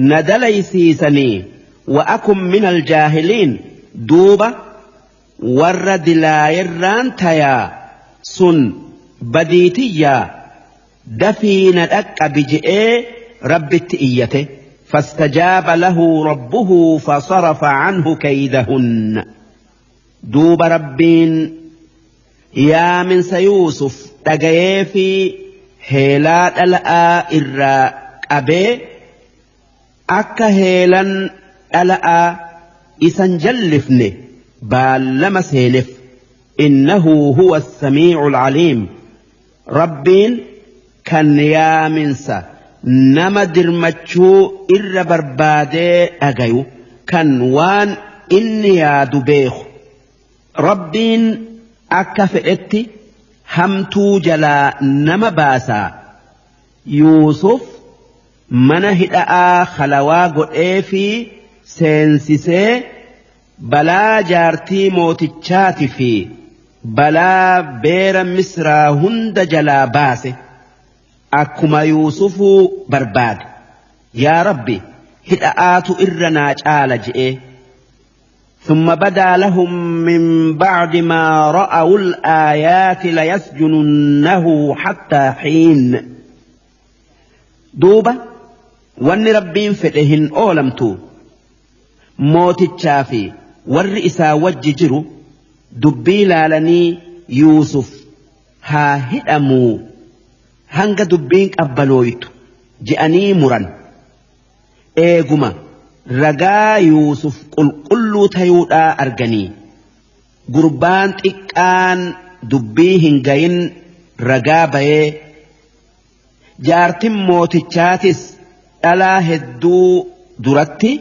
na dalaysiisanii wa akun min aljaahiliin duuba warra dilaayirraan tayaa sun badiitiyyaa dafii na dhaqqabi je'ee Rabbitti iyyate. Fastajaaba lahu rabbuhu fasarafa canhu kaydahunna duuba Rabbiin yaaminsa Yuusuf dhagayee fi heelaa dhala'aa irraa qabee akka heelan dhala'aa isan jallifne baallama seenef. Innahu huwa as-samii'u al-caliim. Rabbiin kan yaaminsa nama dirmachuu irra barbaadee dhagayu kan waan inni yaadu beeku. Rabbiin akka fedhetti hamtuu jalaa nama baasaa. Yuusuf mana hidha'aa khalawaa godhee fi seensisee balaa jaartii mootichaati fi balaa beera Misraa hunda jalaa baase. Akkuma Yuusufuu barbaade, yaa Rabbi, hidha'aatu irra naa caala je'ee. ثم بدا لهم من بعد ما رأوا الآيات ليسجننه حتى حين. دوبا وان ربين فتهن أولمتو موتي في والرئيسا وججرو دبي لالني يوسف ها هدأمو هنگ دبين أبلويتو جأني مرن إيقما ragaa Yuusuf qulqulluu tayuudhaa arganii gurbaan xiqqaan dubbii hin gayin ragaa bayee jaartin mootichaatis dhalaa hedduu duratti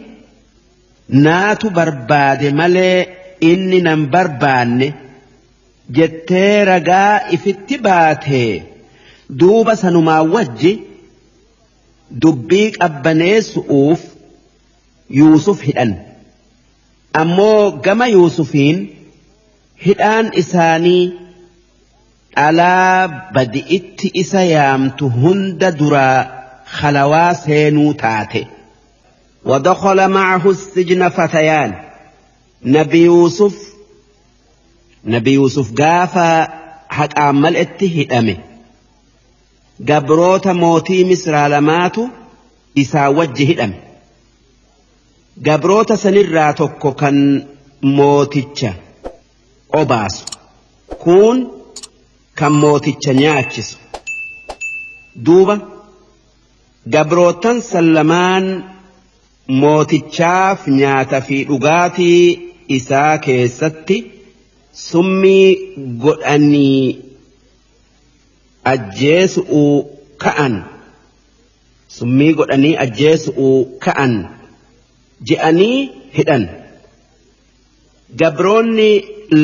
naatu barbaade malee inni nan barbaanne jettee ragaa ifitti baatee duuba sanumaa wajji dubbii qabbaneessu'uuf Yuusuf hidhan. Ammoo gama Yuusufiin hidhaan isaanii dhalaa badi'itti isa yaamtu hunda duraa khalawaa seenuu taate. ودخل معه السجن فتيان. نبي يوسف gaafa haqaan mal'etti hidhame gabroota mootii Misraa lamaatu isaa wajji hidhame. Gabroota sanirraa tokko kan mooticha obaasu, kun kan mooticha nyaachisu. Duuba gabrootan san lamaan mootichaaf nyaata fi dhugaatii isaa keessatti summii godhanii ajjeesu'uu ka'an, summii godhanii ajjeesu'uu ka'an je'anii hidhan. Gabroonni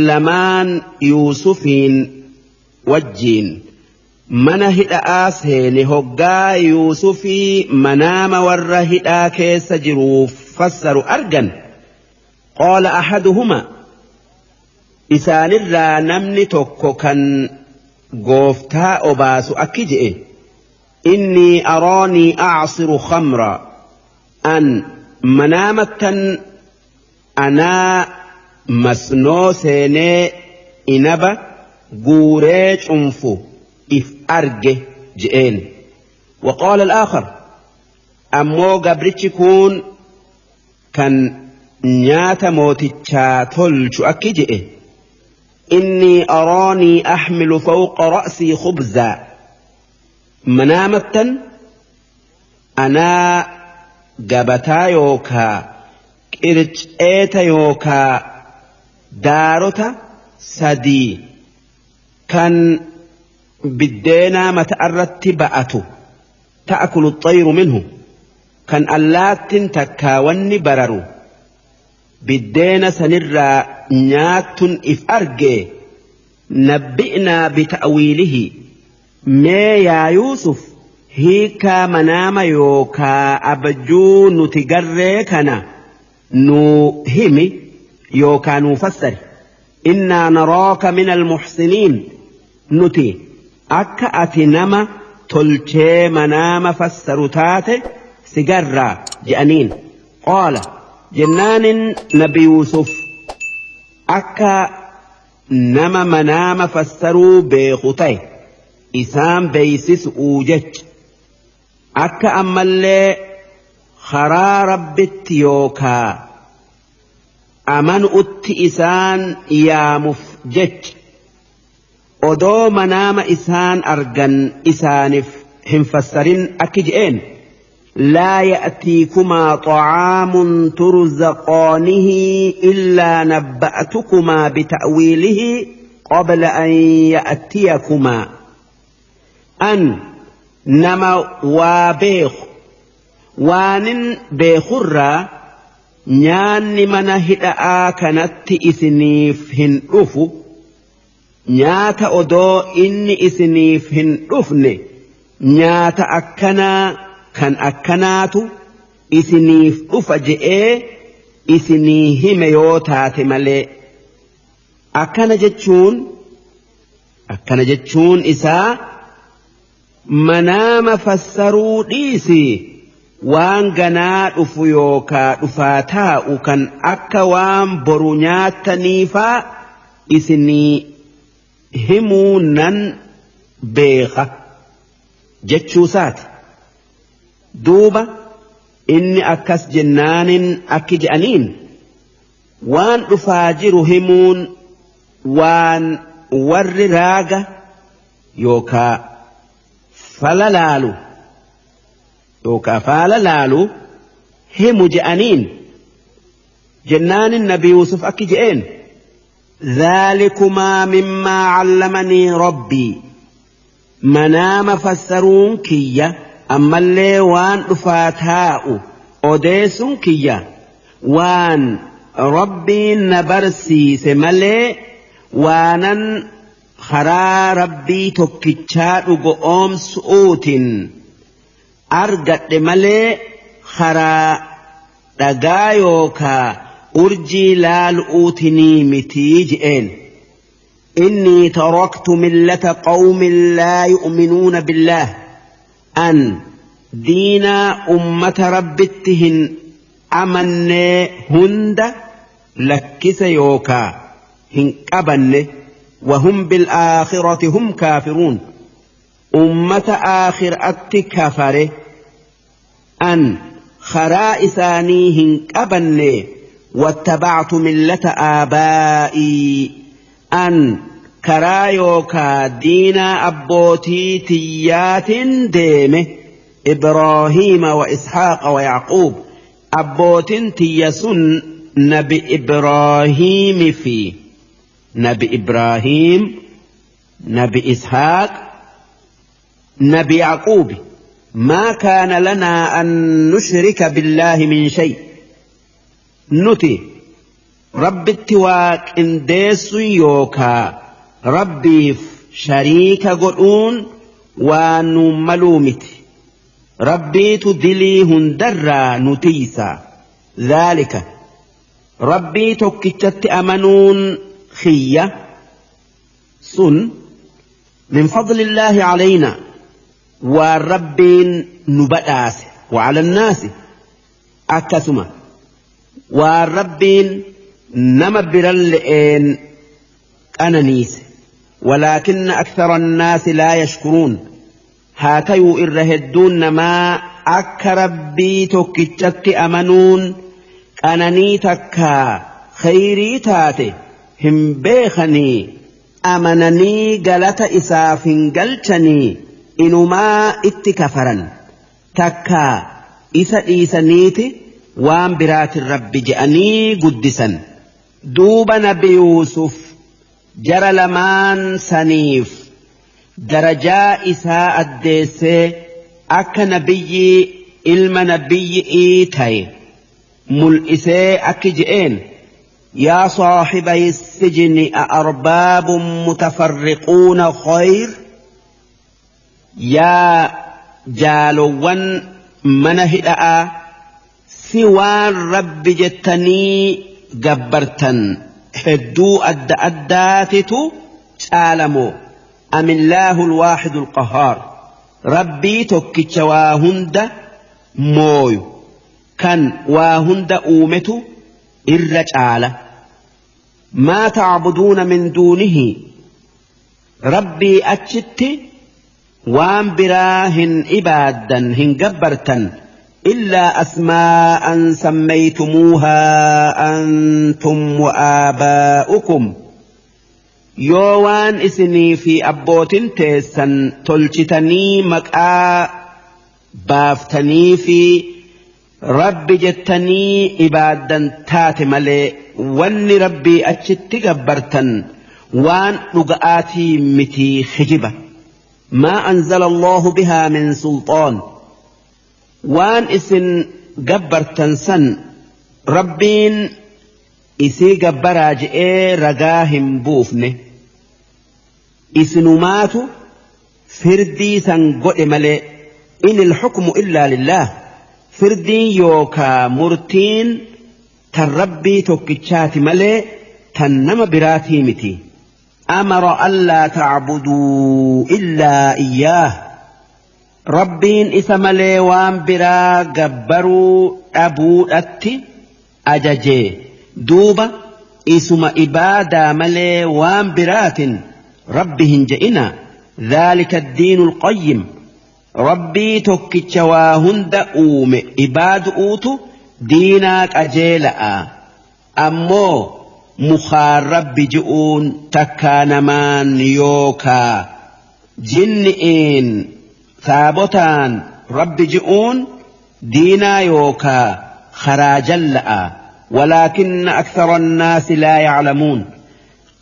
lamaan Yuusufiin wajjiin mana hidha'aa seene hoggaa Yuusufii manaama warra hidhaa keessa jiruuf fassaru argan. Qaala ahaduhuma, isaanirraa namni tokko kan gooftaa obaasu akki je'e, innii araanii acsiru khamra, an manaamattan anaa masnoo seenee inaba guuree cunfu if arge je'een. وقال الآخر, ammoo gabrichi kun kan nyaata mootichaa tolchu akki je'e, إني أراني أحمل فوق رأسي خبزا, manaamattan anaa gabataa yookaa qirceeta yookaa daarota sadii kan biddeenaa mata irratti ba'atu, تأكل الطير منه, kan allaattin takkaa wanni bararu biddeena sanirraa nyaattun if arge. نبئنا بتأويله, mee yaa Yuusuf hiikaa manaama yookaa abjuu nuti garree kana nuu himi yookaa nuu fassari. إنا نراك من المحسنين, nuti akka ati nama tolchee manaama fassaru taate si garraa je'aniin. قال, jennaanin nabi Yuusuf akka nama manaama fassaruu beeku ta'e isaan beeysisuu jecha akka ammallee karaa Rabbitti yookaa amanu'utti isaan yaamuuf jecha odoo manaama isaan argan isaaniif hin fassarin akki je'een: لا يأتيكما طعام ترزقانه إلا نبأتكما بتأويله قبل أن يأتيكما. An nama waa beeku waanin beekurraa nyaanni mana hidha'aa kanatti isiniif hin dhufu nyaata odoo inni isiniif hin dhufne nyaata akkanaa kan akkanaatu isiniif dhufa je'ee isinii hime yoo taate malee akkana jechuun isaa manaama fassaruu dhiisi waan ganaa dhufu yookaa dhufaa taa'u kan akka waan boru nyaattaniifaa isinii himuu nan beeka jechuusaati. Duuba inni akkas jennaanin akki je'aniin waan dhufaa jiru himuun waan warri raaga yookaa fala laalu himu je'aniin jennaanin Nabi Yuusuf akki je'een ذلكما مما علمني ربي منام فسرون كيا أما اللي وان رفاتاء أوديسون كيا وان ربي نبرسي سمالي وانا خرا ربي تكتشاء قوم سؤوت أرقت مالي خرا رقايوكا أرجي لالؤوتني متيجئين إني تركت ملة قوم لا يؤمنون بالله أن دينا أمة ربتهن أمن هند لكس يوكا هن أبن وهم بالآخرة هم كافرون أمة آخر أتكفر أن خرائسانيهن أبن واتبعت ملة آبائي أن كرايوكا دينا أبوتي تيات ديمه إبراهيم وإسحاق ويعقوب أبوت تيسن نبي إبراهيم في نبي إبراهيم نبي إسحاق نبي يعقوب ما كان لنا أن نشرك بالله من شيء نتي رب التواك انديس يوكا ربي شريك قرون ونملومت ربي تدلي هندرا نتيسا ذلك ربي تكتت أمنون خية سن من فضل الله علينا والربين نبأس وعلى الناس أكسما والربين نمبر اللئين أنانيس ولكن أكثر الناس لا يشكرون هاتيو إرهدون ما أكربي تكتت أمنون أناني تكا خيري تاتي هم بيخني أمنني قلت إساف قلتني إنما اتكفرا تكا إسا إيسانيتي وان برات الرب جأني قدسا دوب نبي يوسف جرى لمان سنيف درجاء إساء الديس أك نبي إلم نبي إيتاي ملئسي أك جئين يا صاحبي السجن أأرباب متفرقون خير يا جالوان منهدأ سوى رب جتني جبرتن هدو أد أداتتو تعلموا أم الله الواحد القهار ربي تكتش واهند موي كان واهند أومتو الرجالة ما تعبدون من دونه ربي أتشت وان براهن إبادا هن جبرتن إلا أسماء سميتموها أنتم وآباؤكم يوان إسني في أبوتن تيسن تلشتني مكآ بافتني في ربي جتني إبادا تاتملي واني ربي أتشت جبرتن وان نقآتي متي خجبة Maa anzala Allahu bihaa min sulxaan. Waan isin gabbartan san Rabbiin isii gabbaraa je'ee ragaa hin buufne. Isinumaatu firdii san godhe malee. Inil hukmu illaa lillaah. Firdiin yookaa murtiin tan Rabbii tokkichaati malee tan nama biraatii miti. Amara allaa ta'buduu illaa iyyaah. Rabbiin isa malee waan biraa gabbaruu dhabuudhatti ajaje. Duuba isuma ibaadaa malee waan biraatin Rabbi hin je'ina. Dhaalika addiinul qayyim. Rabbii tokkicha waa hunda uume ibaadu'uutu diinaa qajeela'a. Ammoo mukaan Rabbi ji'uun takkaa namaan yookaa jinni'iin taabotaan Rabbi ji'uun diinaa yookaa karaa jalla'a. Walaakinna akthara annaasi laa ya'lamuun.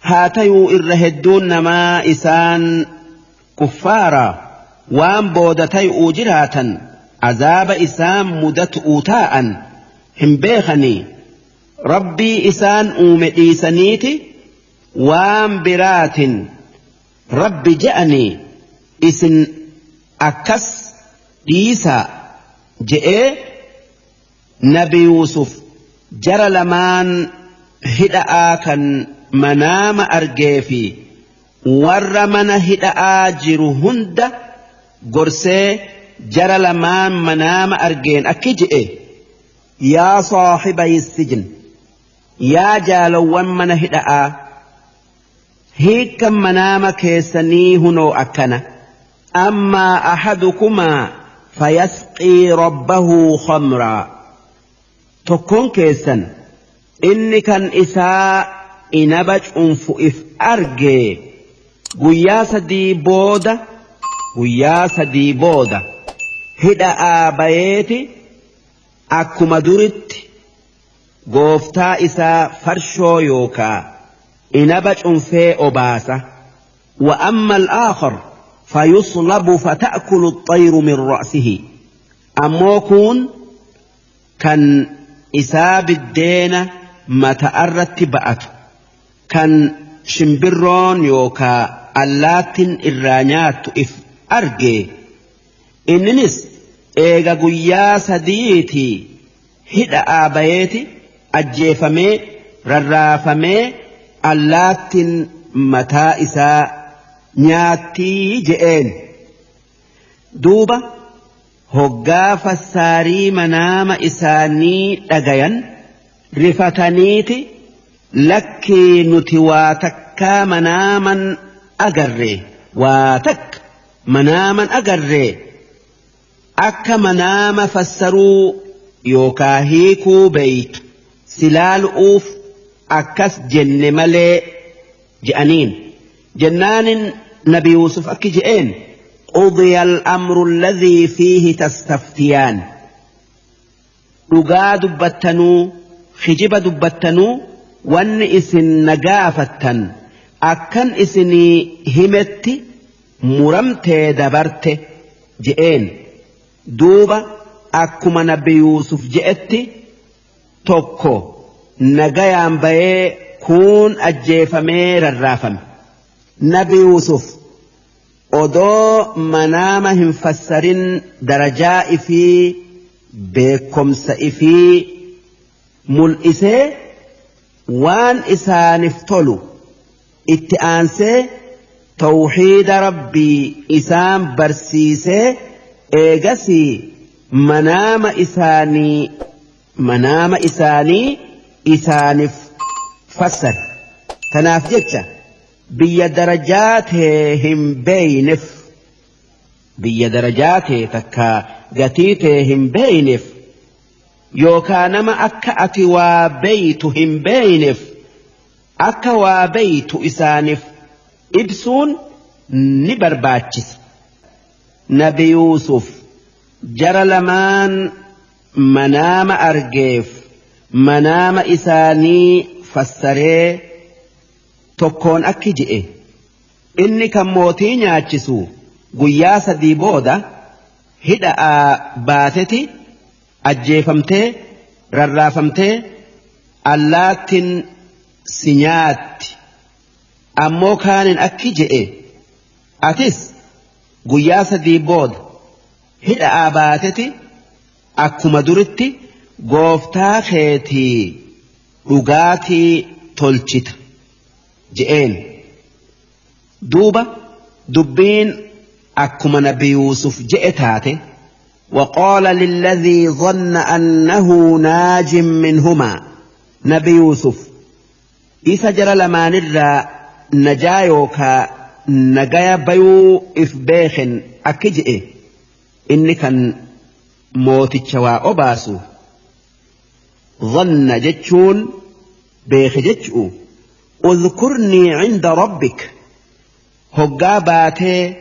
Haa tayuu irra hedduun namaa isaan kuffaara waan booda tay'uu jiraatan azaaba isaan mudatu'uu taa'an hin beekanii. Rabbii isaan uume dhiisaniiti waan biraatin Rabbi je'anii isin akkas dhiisaa je'ee Nabi Yuusuf jara lamaan hidha'aa kan manaama argee fi warra mana hidha'aa jiru hunda gorsee jara lamaan manaama argeen akki je'e. Yaa saahibayi sijin, yaa jaalowwan mana hidha'aa, hiikkan manaama keessanii hunoo akkana. Ammaa ahadukumaa fayasqii rabbahu khamraa. Tokkoon keessan inni kan isaa inaba cunfu if arge guyyaa sadii booda hidha'aa bayeeti akkuma duritti gooftaa isaa farshoo yookaa inaba cunfee obaasa. Wa amma al-aakhar fayuslabu fata'kulu at-tayru min ra'sihi. Ammoo kun kan isaa biddeena mata'arratti ba'atu kan shimbirroon yookaa allaattin irraa nyaattu if arge. Inninis eega guyyaa sadiitii hidha'aa bayeeti ajjeefamee rarraafamee allaattin mataa isaa nyaattii je'een. Duuba hoggaa fassaarii manaama isaanii dhagayan rifataniiti lakkii nuti waa takkaa manaaman agarre, waa takka manaaman agarre, akka manaama fassaruu yookaa hiikuu beeytu silaalu'uuf akkas jenne malee je'aniin. Jennaanin Nabi Yuusuf akki je'een, qudiya al-amru alladhii fiihi tastaftiyaan. Dhugaa dubbattanuu kijiba dubbattanuu wanni isin na gaafattan akkan isinii himetti muramtee dabarte je'een. Duuba akkuma Nabi Yuusuf je'etti tokko nagayaan bayee kuun ajjeefamee rarraafame. Nabi Yuusuf odoo manaama hin fassarin darajaa ifii beekomsa ifii mul'isee waan isaaniif tolu itti aansee tawxiida Rabbii isaan barsiisee eegasii manaama isaanii isaaniif fassare. Tanaaf jecha biyya darajaa tee hin beeyneef, biyya darajaa tee takka gatii tee hin beeyneef, yookaa nama akka ati waa beeytu hin beeyneef akka waa beeytu isaaniif ibsuun ni barbaachisa. Nabi Yuusuf jara lamaan manaama argeef manaama isaanii fassaree tokkoon akki je'e. Inni kan mootii nyaachisu Guyyaa 3 booda hidhaa baateti ajjeefamtee rarraafamtee allaattiin si nyaatti. Ammoo kaanin akki je'e atis guyyaa 3 booda hidhaa baateti akkuma duritti gooftaa keetii dhugaatii tolchita je'een. Duuba dubbiin akkuma Nabi Yuusuf je'e taate. وقال للذي ظن أنه ناج منهما نبي يوسف إذا جرى لما نرى نجايوكا نجايا بيو إفبيخ أكجئ إني كان موتي شواء أباسو ظن جتشون بيخ جتشو اذكرني عند ربك هقا باتي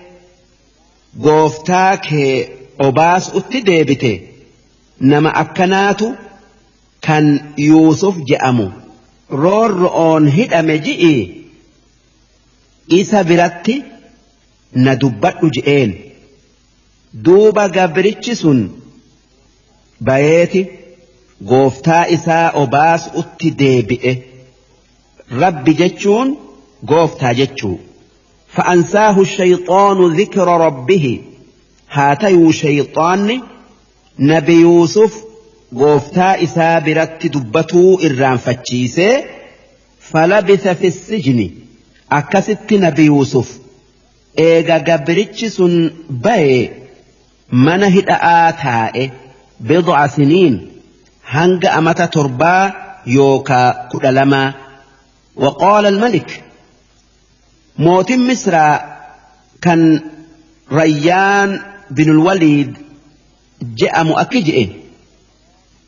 قوفتاك obaas utti deebite nama akkanaatu kan Yuusuf je'amu roorro'oon hidhame ji'i isa biratti na dubbadhu je'een. Duuba gabrichi sun bayeeti gooftaa isaa obaas utti deebi'e. Rabbi jechuun gooftaa jechuu. Fa'ansaahu shayxaanu dhikra rabbihi haa tayuu shayxaanni Nabi Yuusuf gooftaa isaa biratti dubbatuu irraanfachiisee falabisa fi sijni akkasitti Nabi Yuusuf eega gabrichi sun baye mana hidha'aa taa'e bid'a siniin hanga amata 7 yookaa 12. وقال الملك موت مصر كان ريان بن الوليد جاء مؤكجئ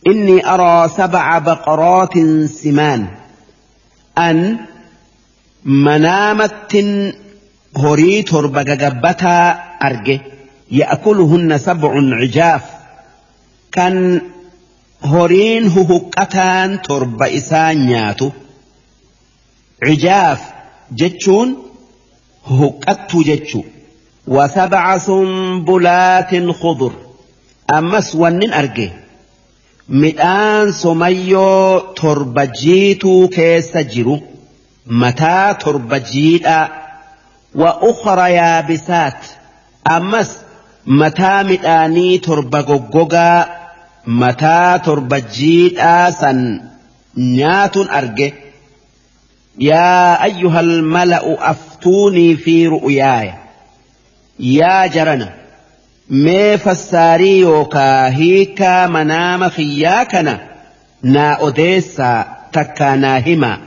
إني أرى 7 بقرات سمان أن منامة هوري تربة جبتها أرجه يأكلهن 7 عجاف كان هورين ههكتان تربة إسانياتو عجاف جتشون ههكتو جتشو و7 سنبلات خضر أمس ونن أرجه مدان سميو تربجيتو كيس جرو متى تربجيتا وأخرى يابسات أمس متى مداني تربجوجا متى تربجيتا سن نيات أرجه. يا أيها الملأ أفتوني في رؤياي yaa jarana mee fassaarii yookaa hiikaa manaama kiyyaa kana naa odeessaa takkaa naa himaa.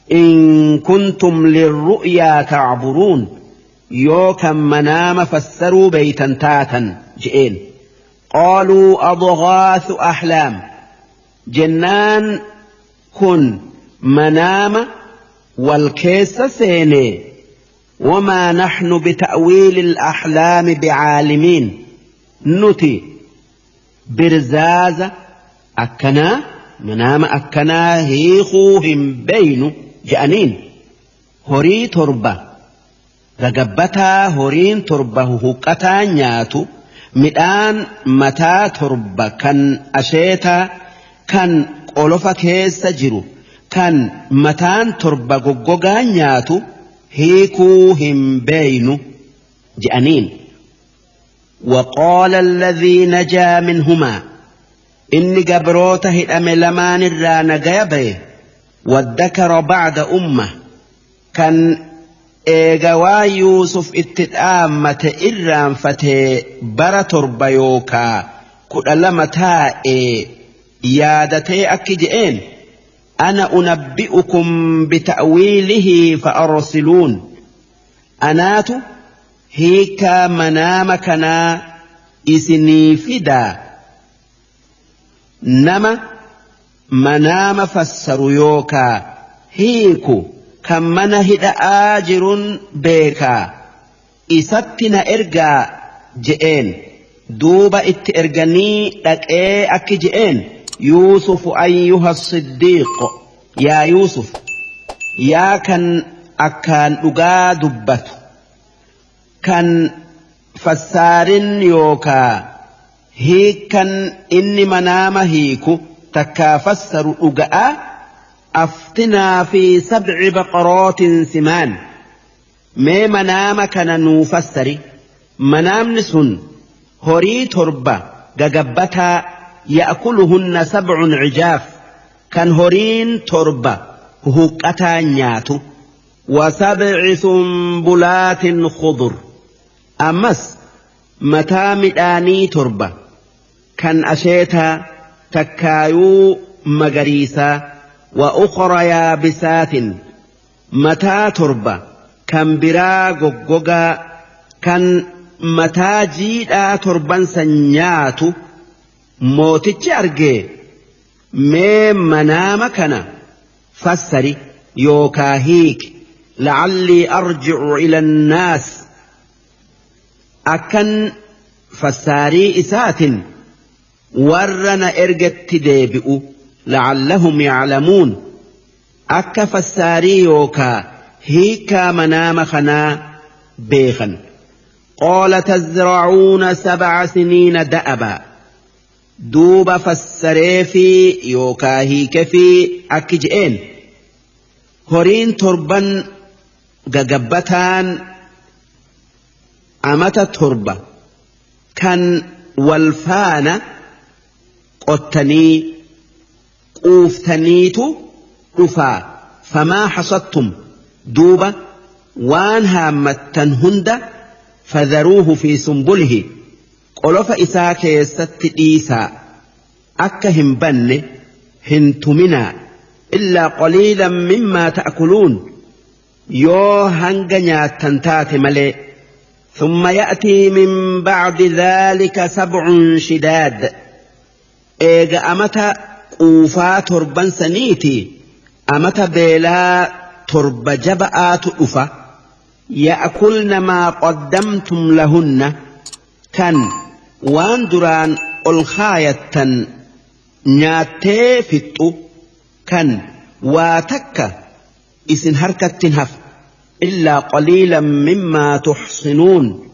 In kuntum lirru'yaa tacburuun yoo kan manaama fassaruu beeytan taatan je'een. Qaaluu adghaathu ahlaam jennaan kun manaama wal keessa seenee. وما نحن بتأويل الأحلام بعالمين نتي برزازة أكنا منام أكنا هيخوهم بين جأنين هوري تربة رقبتا هورين تربة هكتا نياتو مدان متا تربة كان أشيتا كان قلوفا كيس جرو كان متان تربة قوغا نياتو hiikuu hin beeynu je'aniin. وقال الذي نجا منهما إني gabroota hidhame lamaan irraa nagaya baye وادكر بعد أمة kan eega waa Yuusuf itti dhaammate irraanfatee bara 7 yookaa 12 taa'ee yaadatee akki je'een أنا أنبئكم بتأويله فأرسلون أناتو هيكا منامكنا إسني فدا نما منام فسروا يوكا هيكو كم منهد آجر بيكا إستنا إرقا جئين دوبا إت إرقاني لك إيه أكي جئين. يوسف أيها الصديق يا يوسف يا كان أكان أقا دبته كان fassaarin yookaa hiikan inni manaama hiiku takkaa fassaru dhuga'a aftinaa fi 7 baqarootin simaan mee manaama kana nuu fassari manaamni sun horii 7 gagabbataa ya'kuluhunna 7 cijaaf kan horiin 7 huhuqqataa nyaatu wa 7 sumbulaatin khudur ammas mataa midhaanii 7 kan asheetaa takkaayuu magariisaa wa ukhra yaabisaatin mataa 7 kan biraa goggogaa kan mataa jiidhaa 7 san nyaatu mootichi argee mee manaama kana fassari yookaa hiiki la'allii arji'u ila annaas akkan fassaarii isaatin warra na ergetti deebi'u la'allahum ya'lamuun akka fassaarii yookaa hiikaa manaama kanaa beekan. Qaala tazra'uuna 7 siniina da'aba duuba fassareefii yookaa hiikefii akki je'een horiin 7 gagabbataan amata 7 kan wal faana qottanii quuftaniitu dhufaa famaa hasadtum duuba waan haammattan hunda fadharuuhu fi sumbulihi qolofa isaa keessatti dhiisaa akka hin banne hin tuminaa illaa qaliilan mimmaa ta'kuluun yoo hanga nyaattan taate malee. ثم يأتي من بعد ذلك 7 شداد إيجا أمتا قوفا 7 سنيتي أمتا بيلا 7 جبآت أفا يأكلن ما قدمتم لهن كان وان دران الخاية نياتي فتو كان واتك إسن هركة تنهف إلا قليلا مما تحصنون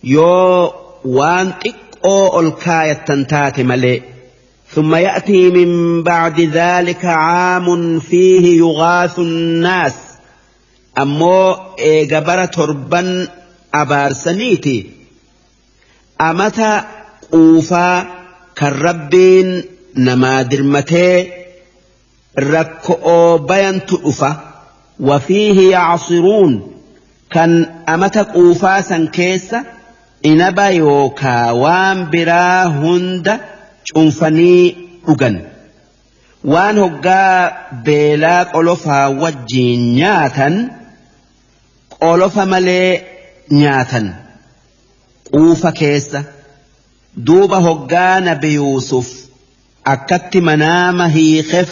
يو وان تكو الكاية تنتات ملي. ثم يأتي من بعد ذلك عام فيه يغاث الناس أمو إيجبر تربا أبارسنيتي أمتا قوفا كالربين نما درمتي ركؤ بيان تؤفا وفيه يعصرون كان أمتا قوفا سنكيس إنبا يوكا وان برا هند cuunfanii dhugan waan hoggaa beelaa qolofaa wajjiin nyaatan qolofa malee nyaatan quufa keessa. Duuba hoggaa Nabi Yuusuf akkatti manaama hiikeef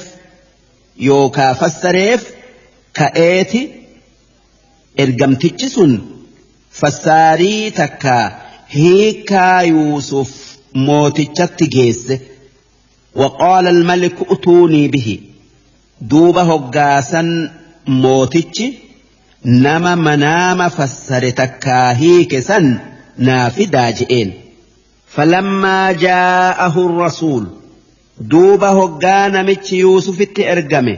yookaa fassareef ka'eeti ergamtichi sun fassaarii takka hiikaa Yuusuf mootichatti geesse. Waqaala almaliku utuunii bihi duuba hoggaasan mootichi nama manaama fassare takkaa hiike san naa fidaa je'een. Falammaa jaa'ahu rasuul duuba hoggaa namichi Yuusufitti ergame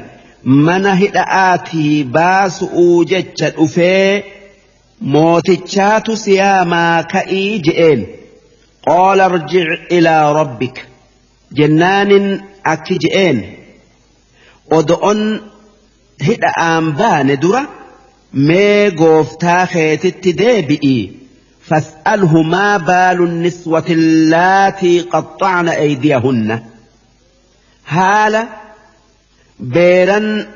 mana hidha'aatii baasu'uu jecha dhufee mootichaatu siyaamaa ka'ii je'een. قال ارجع إلى ربك جنان أكجئين ودؤن هدأ أنبان درة مي قوفتا خيتت ديبئي فاسأله ما بال النسوة اللاتي قطعن أيديهن هالة بيرن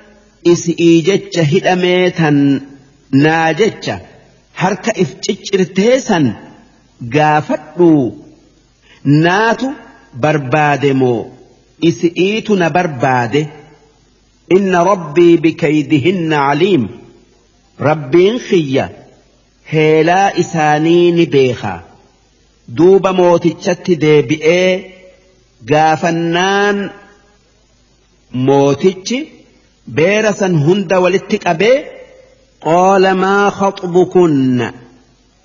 إسئيجتش هدأ ميتا ناجتش حركة إفتشرتيسا gaafadhu naatu barbaade moo isi'iitu na barbaade. Inna rabbii bikaydihinna caliim rabbiin xiyya heelaa isaanii ni beeka. Duuba mootichatti deebi'ee gaafannaan mootichi beera san hunda walitti qabee qaala maa khaxbukunna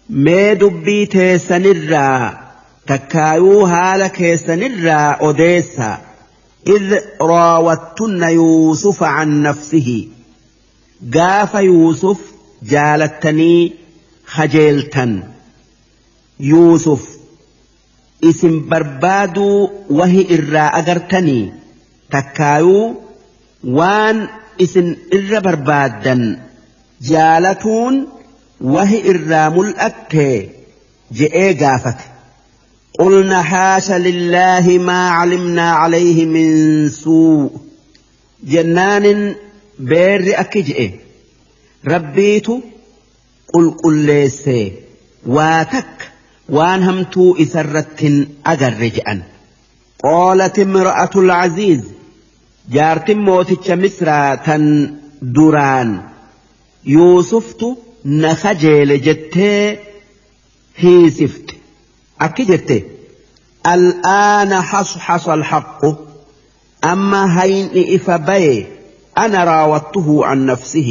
Mee dubbii teessanirraa takkaayuu haala keessanirraa odeessaa. إذ راوتن يوسف عن نفسه قاف يوسف جالتني خجلتن يوسف اسم بربادو وهي إرى أغرتني تكايو وان اسم إرى بربادا جالتون وهي إرى ملأته جئي قافت قلنا حاش لله ما علمنا عليه من سوء جنان بير أكجئ ربيت قل قل ليس واتك وان همتو إسرت أجرجأ قالت امرأة العزيز جارت موتش مصر تن دوران يوسفت نخجل جت هيسفت أكجت الآن حصحص الحق أما هين إفبي أنا راودته عن نفسه.